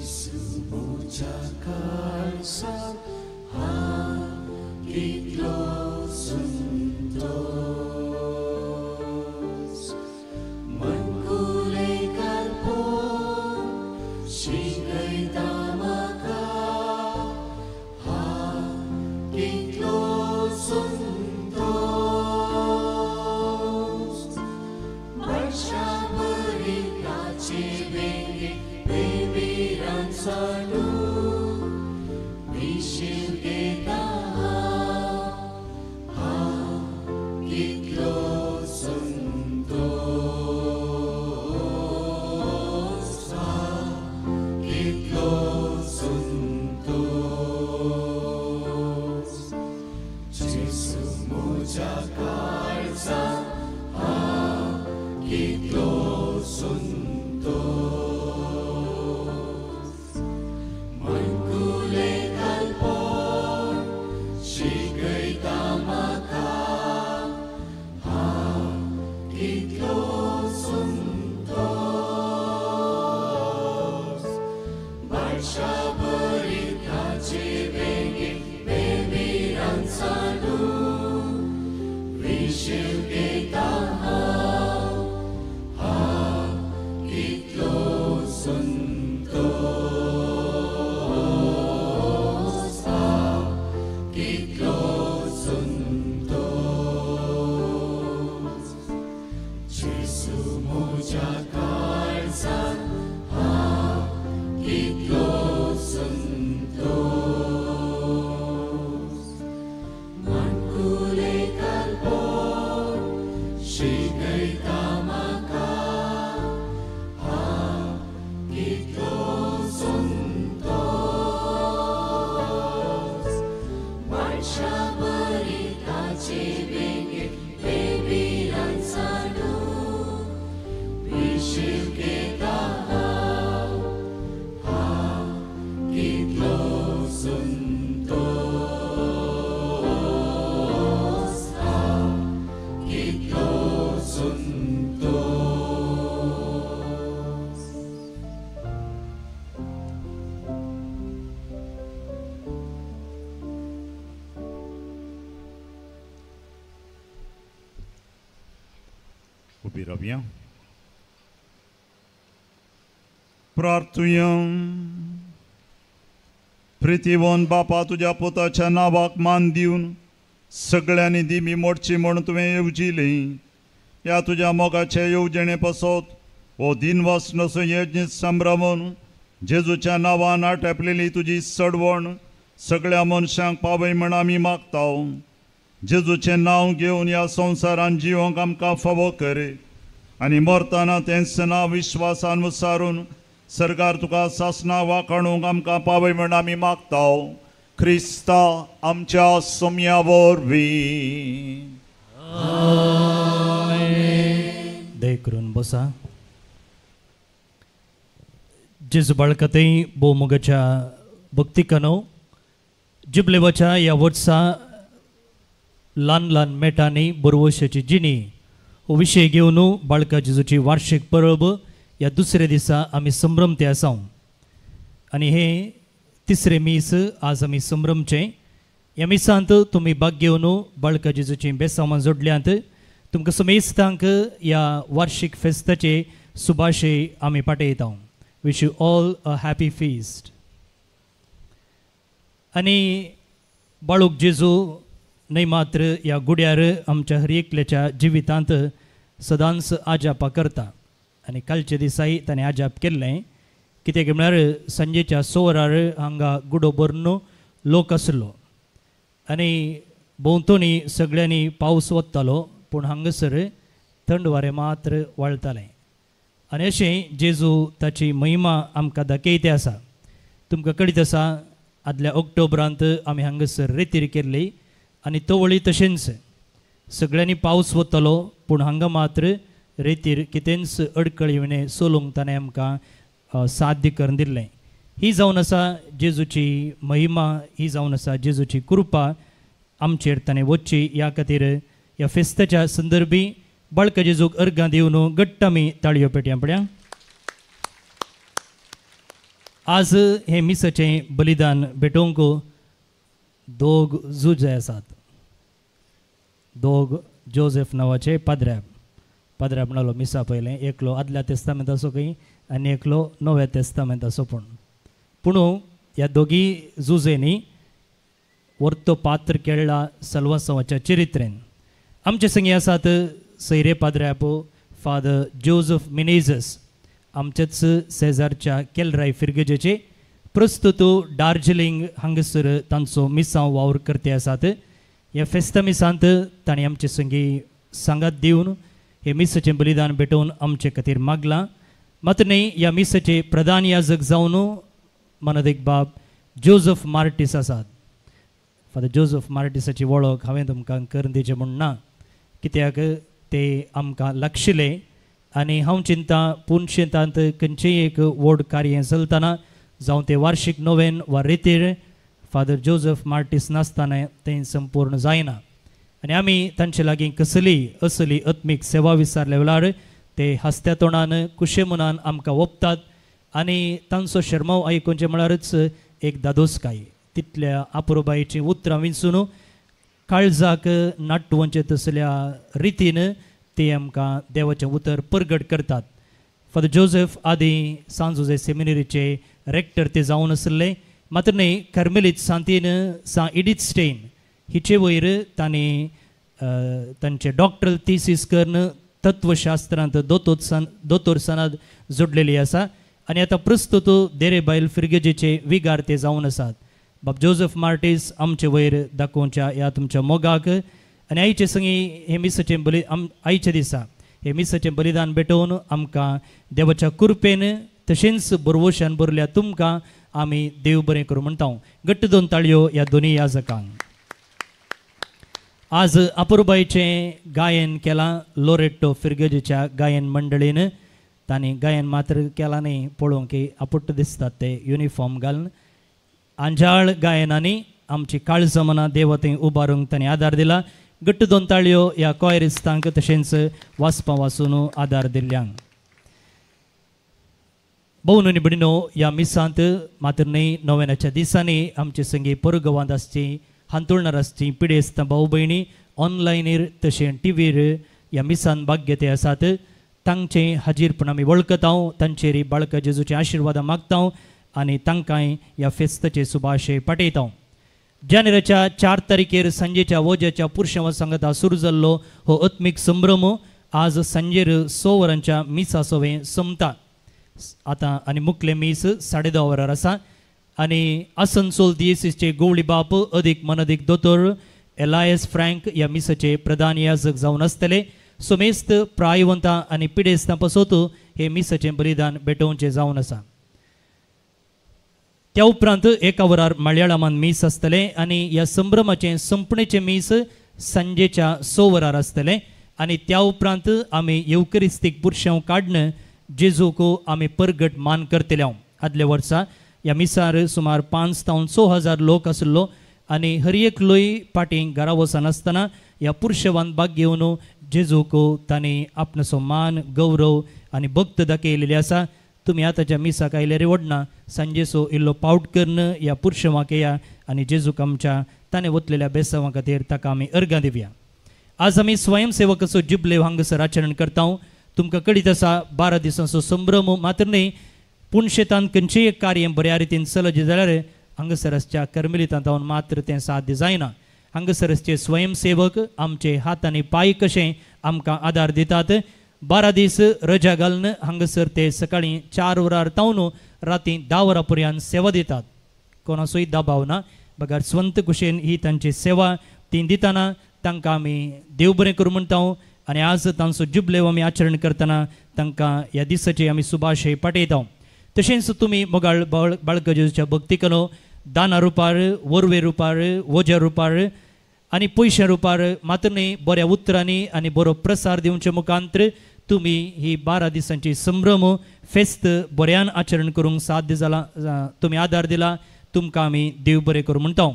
S3: जेजू म्हज्या काळजांत हांव कितलो संतोस माणकुलें कालपण शिकयता म्हाका हांव कितलो संतोस बाळशा बरी ताचे वेंगेंत बेबिरान सांडून विशीव घेता हांव हांव कितलो संतोस हांव कितलो संतोस जेजू म्हज्या काळजांत हांव कितलो संतोस माणकुलें कालपण शिकयता म्हाका हांव कितलो संतोस बाळशा बरी ताचे वेंगेंत बेबिरान सांडून विशीव घेता हांव हांव कितलो संतोस हांव कितलो संतोस जेजू म्हज्या काळजांत हांव कितलो संतोस माणकुलें कालपण शिकयता म्हाका हांव कितलो संतोस बाळशा बरी ताचे वेंगेंत बेबिरान सांडून विशीव घेता हांव हांव कितलो संतोस हांव कितलो संतोस.
S4: उबी रावया. प्रार्थुया. प्रितीवन बापा तुज्या पुताच्या नांवाक मान दिवन सगळ्यांनी दिमी मोडची म्हूण तुवें येवजिली. ह्या तुज्या मोगाचे येवजणे पासत हो दिनवास नसो यज्ञ संभ्रमून जेजूच्या नांवान आटपलेली तुजी चडवण सगळ्या मनशांक पावय म्हण आमी मागता. जेजूचें नांव घेवन ह्या संवसारान जिवंक आमकां फावो कर आनी मरतना तेंच नांव विश्वासान विचारून सरकार तुका सासना वाखाणूंक आमकां पावय म्हण आमी मागता. क्रिस्ता आमच्या सोम्या वरवीं.
S9: दय करून बसा. जेजू बाळकथंय भोवमोगाच्या भक्तिकानो जिबलेवाच्या ह्या वर्सा ल्हान ल्हान मेटांनी बरवशाची जिणी हो विशय घेवन बाळका जेजूची वार्षिक परब ह्या दुसऱ्या दिसा आमी संभ्रमते आसा आनी हे तिसरे मीस आज आमी संभ्रमचें. ह्या मिसांत तुमी भाग घेवन बाळका जेजूचीं बेसांवां जोडल्यांत. तुमकां समेस्तांक ह्या वार्षिक फेस्ताचे सुभाशे आमी पाठयता. Wish you all a happy feast. आनी बाळूक जेजू न्हय मात्र ह्या गुड्यार आमच्या हर एकल्याच्या जिवितांत सदांच आजापा करता आनी कालच्या दिसाय ताणें आजाप केल्लें. कित्याक म्हळ्यार सांजेच्या 6 वरार हांगा गुडो भरून लोक आसलो आनी भोंवतणी सगळ्यांनी पावस वत्तालो पूण हांगासर थंड वारें मात्र वाळतालें आनी अशें जेजू ताची महिमा आमकां दाखयते आसा. तुमकां कळीत आसा आदल्या ऑक्टोबरांत आमी हांगासर रेतीर केल्ली आनी तवळी तशेंच सगळ्यांनी पावस वतालो पूण हांगा मात्र रेतीर कितेंच अडकळी विणें सोलूंक ताणें आमकां साध्य करून दिल्लें. ही जावन आसा जेजूची महिमा, ही जावन आसा जेजूची कृपा आमचेर ताणें वचची. ह्या खातीर ह्या फेस्ताच्या संदर्भी बाळका जेजूक अर्गां दिवन घट्ट आमी ताळयो पेटया पळया. आज हें मिसाचें बलिदान भेटोवंक दोग जुजे आसात, दोग जोसेफ नांवाचे पाद्र्याब. पाद्र्याब म्हणालो मिसा पयलें, एकलो आदल्या तेस्तामेंताचो खंय आनी एकलो नव्या तेस्तामेंताचो. पूण ह्या दोगी जुजेंनी वर्तो पात्र केळ्ळा सल्वासांवाच्या चरित्रेन. आमचे संगी आसात सैरे पाद्र्याब फादर जोसेफ मिनेजस, आमच्याच शेजारच्या केलराय फिरगजेचे, प्रस्तुत दार्जिलिंग हांगासर तांचो मिसांव वावर करते आसात. ह्या फेस्ता मिसांत तांणी आमचे संगी सांगात दिवन हे मिसाचें बलिदान भेटोवन आमचे खातीर मागलां. मात न्हय, ह्या मिसाचे प्रधान याजक जावन मनादीक बाब जोसेफ मार्टीस आसात. फादर जोसेफ मार्टीसाची वळख हांवें तुमकां करून दिवचें म्हूण ना, कित्याक ते आमकां लागशिल्ले आनी हांव चिंता पुनशेंतांत खंयचेंय एक व्हड कार्य चलतना जावं तें वार्षीक नोवेन वा रेतीर फादर जोसेफ मार्टीस नासतना तें संपूर्ण जायना. आनी आमी तांचे लागीं कसली असली आत्मीक सेवा विचारल्या वेळार ते हांसत्या तोंडान कुशे मनान आमकां ओंपतात आनी तांचो शर्माव आयकुचें म्हळ्यारच एक दादोसकाय. तितल्या आपुरबायेचीं उतरां विंचून काळजाक नाटवचें तसल्या रितीन ते आमकां देवाचें उतर परगट करतात. फादर जोसेफ आदी सांजुजे सेमिनरीचे रेक्टर ते जावन आशिल्ले. मात्र न्हय, कार्मेलीत सांतीन सां इडीथ स्टेन हिचे वयर तांणी तांचे डॉक्टरल थिसीस करून तत्वशास्त्रांत दोतोर सनद जोडलेली आसा आनी आतां प्रस्तुत देरे बायल फिरगेजेचे विगार ते जावन आसात. बाब जोसेफ मार्टीस आमचे वयर दाखोवच्या ह्या तुमच्या मोगाक आनी आयचे संगी हे मिसाचें बलि आयच्या दिसा हे मिसाचें बलिदान भेटोवन आमकां देवाच्या कृपेन तशेंच बरवशान भरल्या तुमकां आमी देव बरें करूं म्हणटा. घट्ट दोन ताळयो ह्या दोनी याजकांक. आज अपुरबायचें गायन केलां लोरेट्टो फिरगेजेच्या गायन मंडळीन. तांणी गायन मात्र केलां न्ही, पळोवंक की आपुट्ट दिसतात ते युनिफॉर्म घालून. आंजाळ गायनांनी आमची काळजां मनां देवा थंय उबारूंक तांणी आदार दिला. घट्ट दोन ताळयो ह्या कॉयरिस्तांक तशेंच वाचपा वाचून आदार दिल्ल्यांक. भोवन आनी भयणीनो, ह्या मिसांत मात्र न्हय नोवेनाच्या दिसांनी आमचे संगी परगवांत आसची, हांतुळणार आसची पिडेस्तां भाव भयणी ऑनलायनीर तशें टिवीर ह्या मिसान भाग घेते आसात. तांचें हाजीरपण आमी वळखता, तांचेर बाळका जेजूचे आशिर्वादां मागता आनी तांकांय ह्या फेस्ताचे सुभाशे पाठयता. जानेवारीच्या 4 तारखेर सांजेच्या वोज्याच्या पुरशां सांगता सुरू जाल्लो हो आत्मीक संभ्रम आज सांजेर 6 वरांच्या मिसा सवें सोंपता. आतां आनी मुखलें मीस 10:30 वरार आसा आनी आसनसोल दियेसीसचे गोवळी बाप अदीक मनदीक दोतोर एलायस फ्रँक ह्या मिसाचे प्रधान याजक जावन आसतले. समेस्त प्रायवंतां आनी पिडेस्तां पासत हे मिसाचें बलिदान भेटोवचें जावन आसा. त्या उपरांत 1 वरार मलयाळमान मीस आसतलें आनी ह्या संभ्रमाचें संपणेचें मीस सांजेच्या 6 वरार आसतलें आनी त्या उपरांत आमी येवकरिस्तीक पुरशांव काडून जेजूक आमी परगट मान करतले. आदल्या वर्सा ह्या मिसार सुमार 5 तावन 6 हजार लोक आशिल्लो आनी हर एक लोय पाटी घरा वचनासतना ह्या पुरशेवान भाग घेवन जेजूक तांणी आपणाचो मान गौरव आनी भक्त दाखयलेली आसा. तुमी आतांच्या मिसाक आयल्यार वडना सांजेचो इल्लो पावट करून ह्या पुरशेवाक येया आनी जेजूक आमच्या ताणें वतलेल्या बेसांवा खातीर ताका आमी अर्गां दिवया. आज आमी स्वयंसेवकाचो जुबलेव हांगासर आचरण करता. तुमकां कळीत आसा 12 दिसांचो संभ्रम मात्र न्हय, पूण शेतांत खंयचेंय एक कार्य बऱ्या रितीन चलत जाल्यार हांगासर आसच्या कर्मेलितांत मात्र तें साध्य जायना. हांगासर आसचे स्वयंसेवक आमचे हात आनी पांय कशें आमकां आदार दितात. 12 दीस रजा घालून हांगासर ते सकाळीं 4 वरार तावन राती 10 वरां पर्यंत सेवा दितात. कोणाचोय दबाव ना, बगर स्वंत कुशेन ही तांची सेवा ती दितना तांकां आमी देव बरें करूं म्हणटा आनी आज तांचो जुबलेव आमी आचरण करतना तांकां ह्या दिसाचे आमी सुभाशे पाठयता. तशेंच तुमी मोगाळ बाळका जेजूच्या भक्ती कलो दाना रुपार, वरवे रुपार, वोज्या रुपार आनी पयशा रुपार मात्र न्हय बऱ्या उतरांनी आनी बरो प्रसार दिवचे मुखांतर तुमी ही 12 दिसांची संभ्रम फेस्त बऱ्यान आचरण करूंक साध्य जाला, तुमी आदार दिला, तुमकां आमी देव बरें करूं म्हणटा.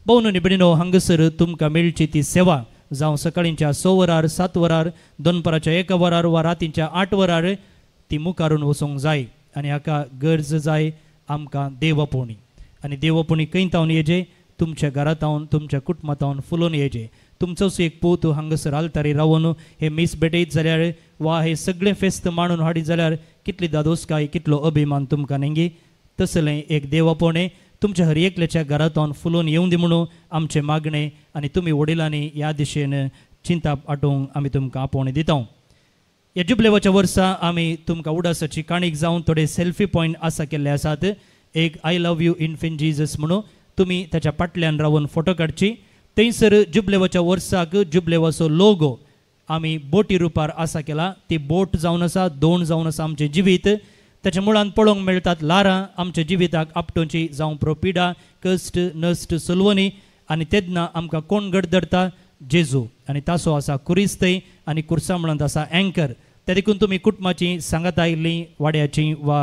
S9: भोवन आनी भयणीनो, हांगासर तुमकां मेळची ती सेवा जावं सकाळींच्या 6 वरार, 7 वरार, दनपाराच्या 1 वरार वा रातींच्या 8 वरार ती मुखारून वचूंक जाय आनी हाका गरज जाय आमकां देवपोणी आनी देवपोणी खंय तावन येजे तुमच्या घरांत तुमच्या कुटुंबांत फुलोवन येजे. तुमचोच एक पूत हांगासर आल्तारी रावन हे मीस भेटयत जाल्यार वा हे सगळें फेस्त मांडून हाडीत जाल्यार कितली दादोसकाय कितलो अभिमान तुमकां न्ही. तसलें एक देवपोणें तुमच्या हर एकल्याच्या घरांत फुलोवन येवं दी म्हणून आमचें मागणें आनी तुमी वडिलांनी ह्या दिशेन चिंताप आटोवंक आमी तुमकां आपोवणें दिता. ह्या जुबलेवाच्या वर्सा आमी तुमकां उडासाची काणीक जावन थोडे सेल्फी पॉयंट आसा केल्ले आसात. एक I love you infant Jesus म्हणून तुमी ताच्या फाटल्यान रावन फोटो काडची. थंयसर जुबलेवाच्या वर्साक जुबलेवाचो लोगो आमी बोटी रुपार आसा केला. ती बोट जावन आसा दोण जावन आसा आमचें जिवीत. ताच्या मुळान पळोवंक मेळटात ल्हारां आमच्या जिविताक आपटोवची जावं प्रो पिडा कश्ट नश्ट सलवणी आनी तेन्ना आमकां कोण घट धरता जेजू आनी तासो आसा कुरीस थंय आनी कुर्सा म्हणत आसा एंकर. त्या देखून तुमी कुटुंबाची सांगाता आयिल्लीं वाड्याची वा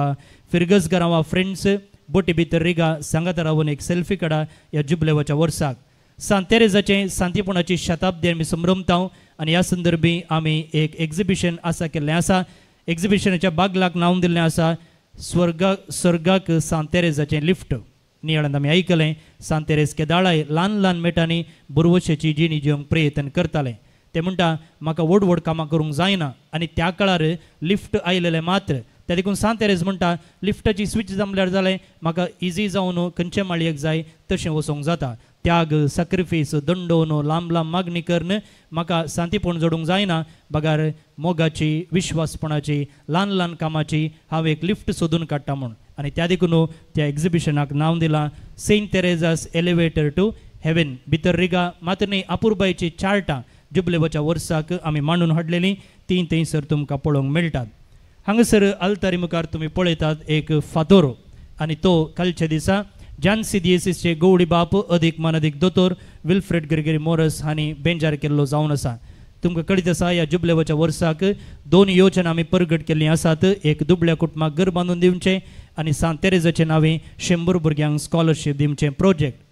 S9: फिरगजगारां वा फ्रेंड्स बोटी भितर रिगा सांगाता रावन एक सेल्फी काडा ह्या जुबलेवाच्या वर्साक. सांत तेरेजाचें सांतीपणाची शताब्दी आमी संभ्रमता आनी ह्या संदर्भी आमी एक एक्झिबिशन आसा केल्लें आसा. एक्झिबिशनाच्या बागलाक नांव दिल्लें आसा स्वर्गाक सांत तेरेजाचें लिफ्ट. नियाळांत आमी आयकलें सांत तेरेज केदाळाय ल्हान ल्हान मेटांनी बुरवशेची जिणी जिवंक प्रयत्न करताले. ते म्हणटा म्हाका व्हड व्हड कामां करूंक जायना आनी त्या काळार लिफ्ट आयलेलें मात्र. त्या देखून सांत तेरेज म्हणटा लिफ्टाची स्विच जमल्यार जालें म्हाका इजी जावन खंयचे माळयेक जाय तशें वचोंक जाता. त्याग सॅक्रिफायस दंडोवन लांब लांब मागणी करून म्हाका सांतीपण जोडूंक जायना बगार मोगाची विश्वासपणाची ल्हान ल्हान कामाची हांव एक लिफ्ट सोदून काडटा म्हूण. आनी त्या देखून त्या एक्झिबिशनाक नांव दिलां Saint Teresa's elevator to heaven. भितर रिगा मात्र न्ही अपुरबायची चार्टां जुबलेवाच्या वर्साक आमी मांडून हाडलेलीं तीं थंयसर तुमकां पळोवंक मेळटात. हांगासर आल्तारी मुखार तुमी पळयतात एक फातोर आनी तो कालच्या दिसा जानसी दियेसीसचे गौडी बाप अदीक मानादीक दोतोर विल्फ्रेड ग्रेगरी मोरस हांणी बेंजार केल्लो जावन आसा. तुमकां कळीत आसा ह्या जुबलेवाच्या वर्साक दोन योजना आमी परगट केल्लीं आसात. एक दुबळ्या कुटुंबाक घर बांदून दिवचें आनी सांत तेरेजाचें नांवे 100 भुरग्यांक स्कॉलरशीप दिवचें प्रोजेक्ट.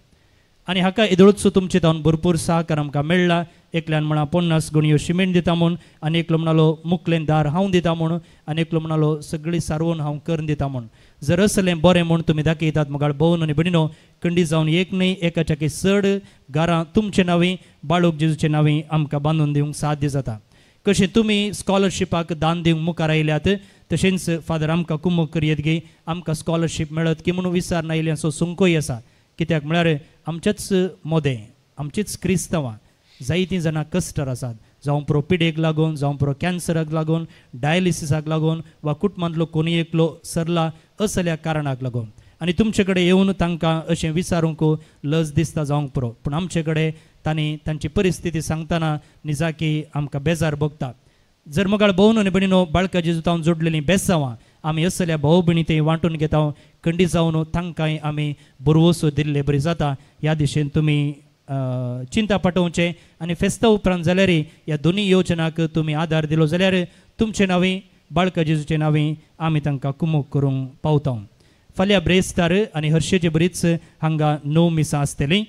S9: आनी हाका येदोळचो तुमचे तावन भरपूर सहकार आमकां मेळ्ळा. एकल्यान म्हणा 50 गुणयो शिमेंट दिता म्हूण आनी एकलो म्हणालो मुकलें दार हांव दिता म्हूण आनी एकलो म्हणालो सगळी सारवण हांव करून दिता म्हूण. जर असलें बरें म्हूण तुमी दाखयतात मुखार भोवन आनी भयणीनो कंडी जावन एक न्ही एकाच्याकी चड घरां तुमचे नांवी बाळूक जेजूचे नांवी आमकां बांदून दिवंक साध्य जाता. कशें तुमी स्कॉलरशिपाक दान दिवंक मुखार आयल्यात तशेंच फादर आमकां कुमक करयत गी आमकां स्कॉलरशीप मेळत की म्हणून विचार नायिल्ले असो सुंकोय आसा. कित्याक म्हळ्यार आमचेच मोदें आमचीच क्रिस्तांवां जायतीं जाणां कस्टर आसात जावं प्रो पिडेक लागून जावं प्रो कॅन्सराक लागून डायलिसिसाक लागून वा कुटुंबांतलो कोणूय एकलो सरला असल्या कारणाक लागून. आनी तुमचे कडेन येवन तांकां अशें विचारूंक लज दिसता जावंक पुरो पूण आमचे कडेन तांणी तांची परिस्थिती सांगतना निजाकी आमकां बेजार भोगता. जर मुखार भोवन आनी भयणीनो बाळका जेजूतावन जोडलेलीं बेसांवां आमी असल्या भाव भयणी थंय वांटून घेता खंडी जावन तांकांय आमी भरवसो दिल्ले बरी जाता. ह्या दिशेन तुमी चिंता पाठोवचें आनी फेस्ता उपरांत जाल्यार ह्या दोनूय योजनाक तुमी आदार दिलो जाल्यार तुमचे नांवी बाळका जेजूचे नांवी आमी तांकां कुमक करूंक पावता. फाल्यां ब्रेस्तार आनी हर्शेचे बरीच हांगा 9 मिसां आसतलीं.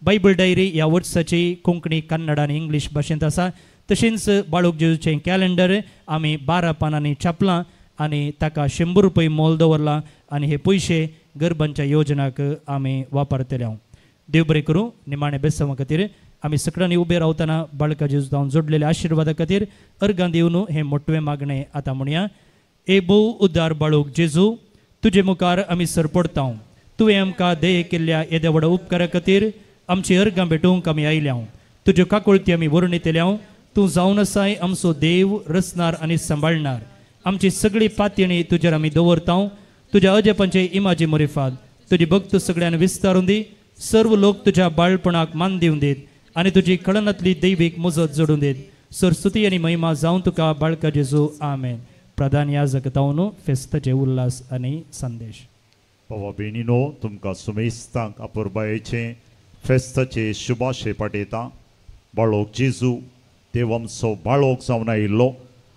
S9: बायबल डायरी ह्या वर्साची कोंकणी कन्नड आनी इंग्लीश भाशेंत आसा. तशेंच बाळूक जेजूचें कॅलेंडर आमी 12 पानांनी छापलां आनी ताका 100 रुपये मोल दवरलां आनी हे पयशे गरबांच्या योजनाक आमी वापरतले. देव बरें करूं. निमाणे बेसांवा खातीर आमी सगळ्यांनी उबे रावतना बाळका जेजू जावन जोडलेल्या आशिर्वादा खातीर अर्गां दिवन हें मोटवें मागणें आतां म्हणया. ए भोव उद्दार बाळूक जेजू तुजे मुखार आमी सरपडता. तुवें आमकां देय केल्ल्या येद्या व्हडा उपकारा खातीर आमची अर्गां भेटोवंक आमी आयल्या. तुज्यो काकुळती आमी वर्णितल्या. तूं जावन आसाय आमचो देव रचणार आनी सांबाळणार. आमची सगळी पातयणी तुजेर आमी दवरता. तुज्या अजेपांचे इमाजी मोरिफाद तुजी भक्त सगळ्यान विस्तारून दी. सर्व लोक तुज्या बाळपणाक मान दिवन दीत आनी तुजी कळनांतली दैवीक मुजत जोडून दीत. सरस्वती आनी महिमा जावन तुका बाळका जेजू. आमेन. प्रधान याजक जावन फेस्ताचे उल्हास आनी संदेश.
S4: बाबा भयणीनो तुमकां सुमेस्तांक अपुरबायेचे फेस्ताचे शुभाशय पाठयता. बाळोक जेजू देव आमचो बाळोक जावन आयिल्लो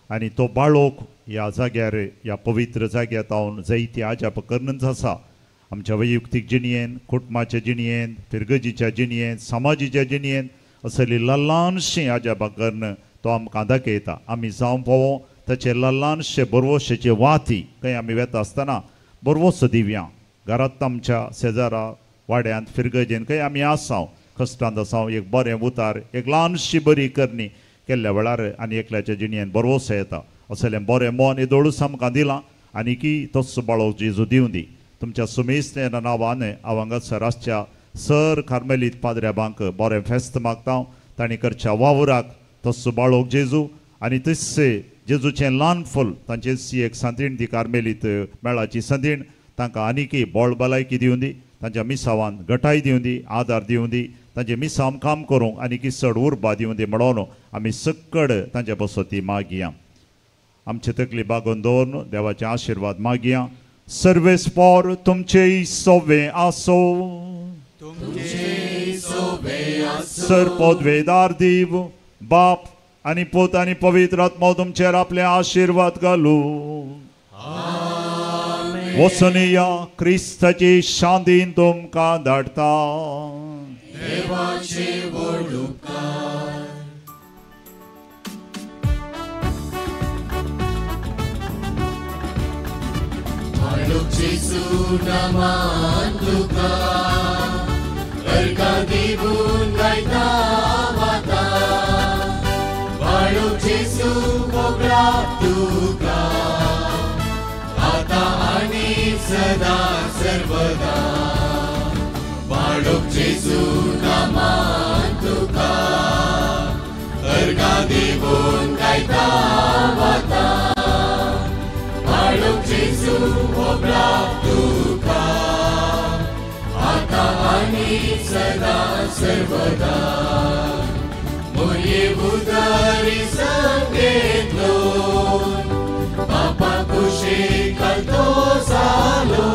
S4: आनी तो बाळोक ह्या जाग्यार ह्या पवित्र जाग्यार तावन जायती आजाप करूनच आसा. आमच्या वैयक्तीक जिणयेन कुटुंबाच्या जिणयेन फिरगजीच्या जिणयेन समाजीच्या जिणयेन असली ल्हानशी आजापां करून तो आमकां दाखयता. आमी जावं पावो ताचे ल्हानशे बरवशेचे वाती खंय आमी वेता आसतना बरवसो दिवया. घरांत आमच्या शेजारा वाड्यांत फिरगजेन खंय आमी आसाव कश्टांत आसाव एक बरें उतार एक ल्हानशी बरी करणी केल्ल्या वेळार आनी एकल्याच्या जिणेन बरोवसो येता असलें बरें मन येदोळूच आमकां दिलां आनी की तोच बाळो जेजू दिवं दी. तुमच्या सुमेस्तेन नांवान हांव हांगासर आसच्या सर कार्मेलीत पाद्र्याबांक बरें फेस्त मागता. तांणी करच्या वावराक तोच बाळोक जेजू आनी तशें जेजूचें ल्हान फूल तांचेच एक सांतीण ती कार्मेलीत मेळाची सांतीण तांकां आनीकय बळ भलायकी दिवं दी, तांच्या मिसावान घटाय दिवं दी, आदार दिवं दी, तांचे मिसांव काम करूंक आनीक चड उर्बा दिवं दी म्हणून आमी सक्कड तांच्या बसती मागया. आमचे तकली बागोवन दवरून देवाचे आशिर्वाद मागया. सर्वेस्पोर तुमचे सोवे आसो, सर पदवेदार देव बाप आनी पूत आनी पवित्र आत्मो तुमचेर आपले आशिर्वाद घालू. वसनिया क्रिस्ताची शांतीन तुमकां धाडटा.
S3: देवाचे व्हड उपकार. बाळूक जेजू नामान तुका अर्घां दिवन गायता वाता. बाळूक जेजू मोगळा तुका आतां आनी सदा सर्वदा. बाळूक जेजू नामान तुका अर्घां दिवन गायता वाता. बाळूक जेजू मोगळा तुका आतां आनी सदा सर्वदा. मोये उदरी संगेतलो बापा कुशीक घालतो जालो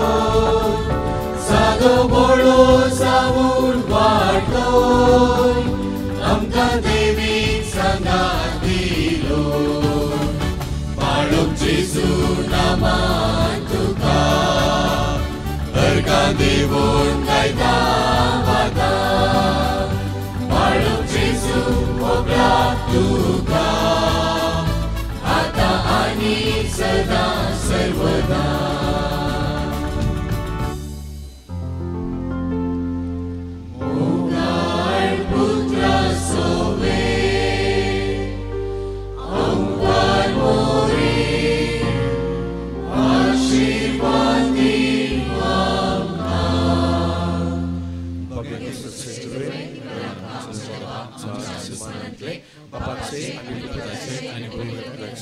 S3: सादो बोळो जावन वाडलो आमकां देवीन सांगात दिलो. बाळूक जेजू नामान तुका अर्घां दिवन गायता वाता. बाळूक जेजू मोगळा तुका आतां आनी सदा सर्वदा. मोगाळ पुत्रा सोवे आमकां मोरी आशिर्वादी आमकां.
S11: बापाचे आनी पुताचे आनी पवित्र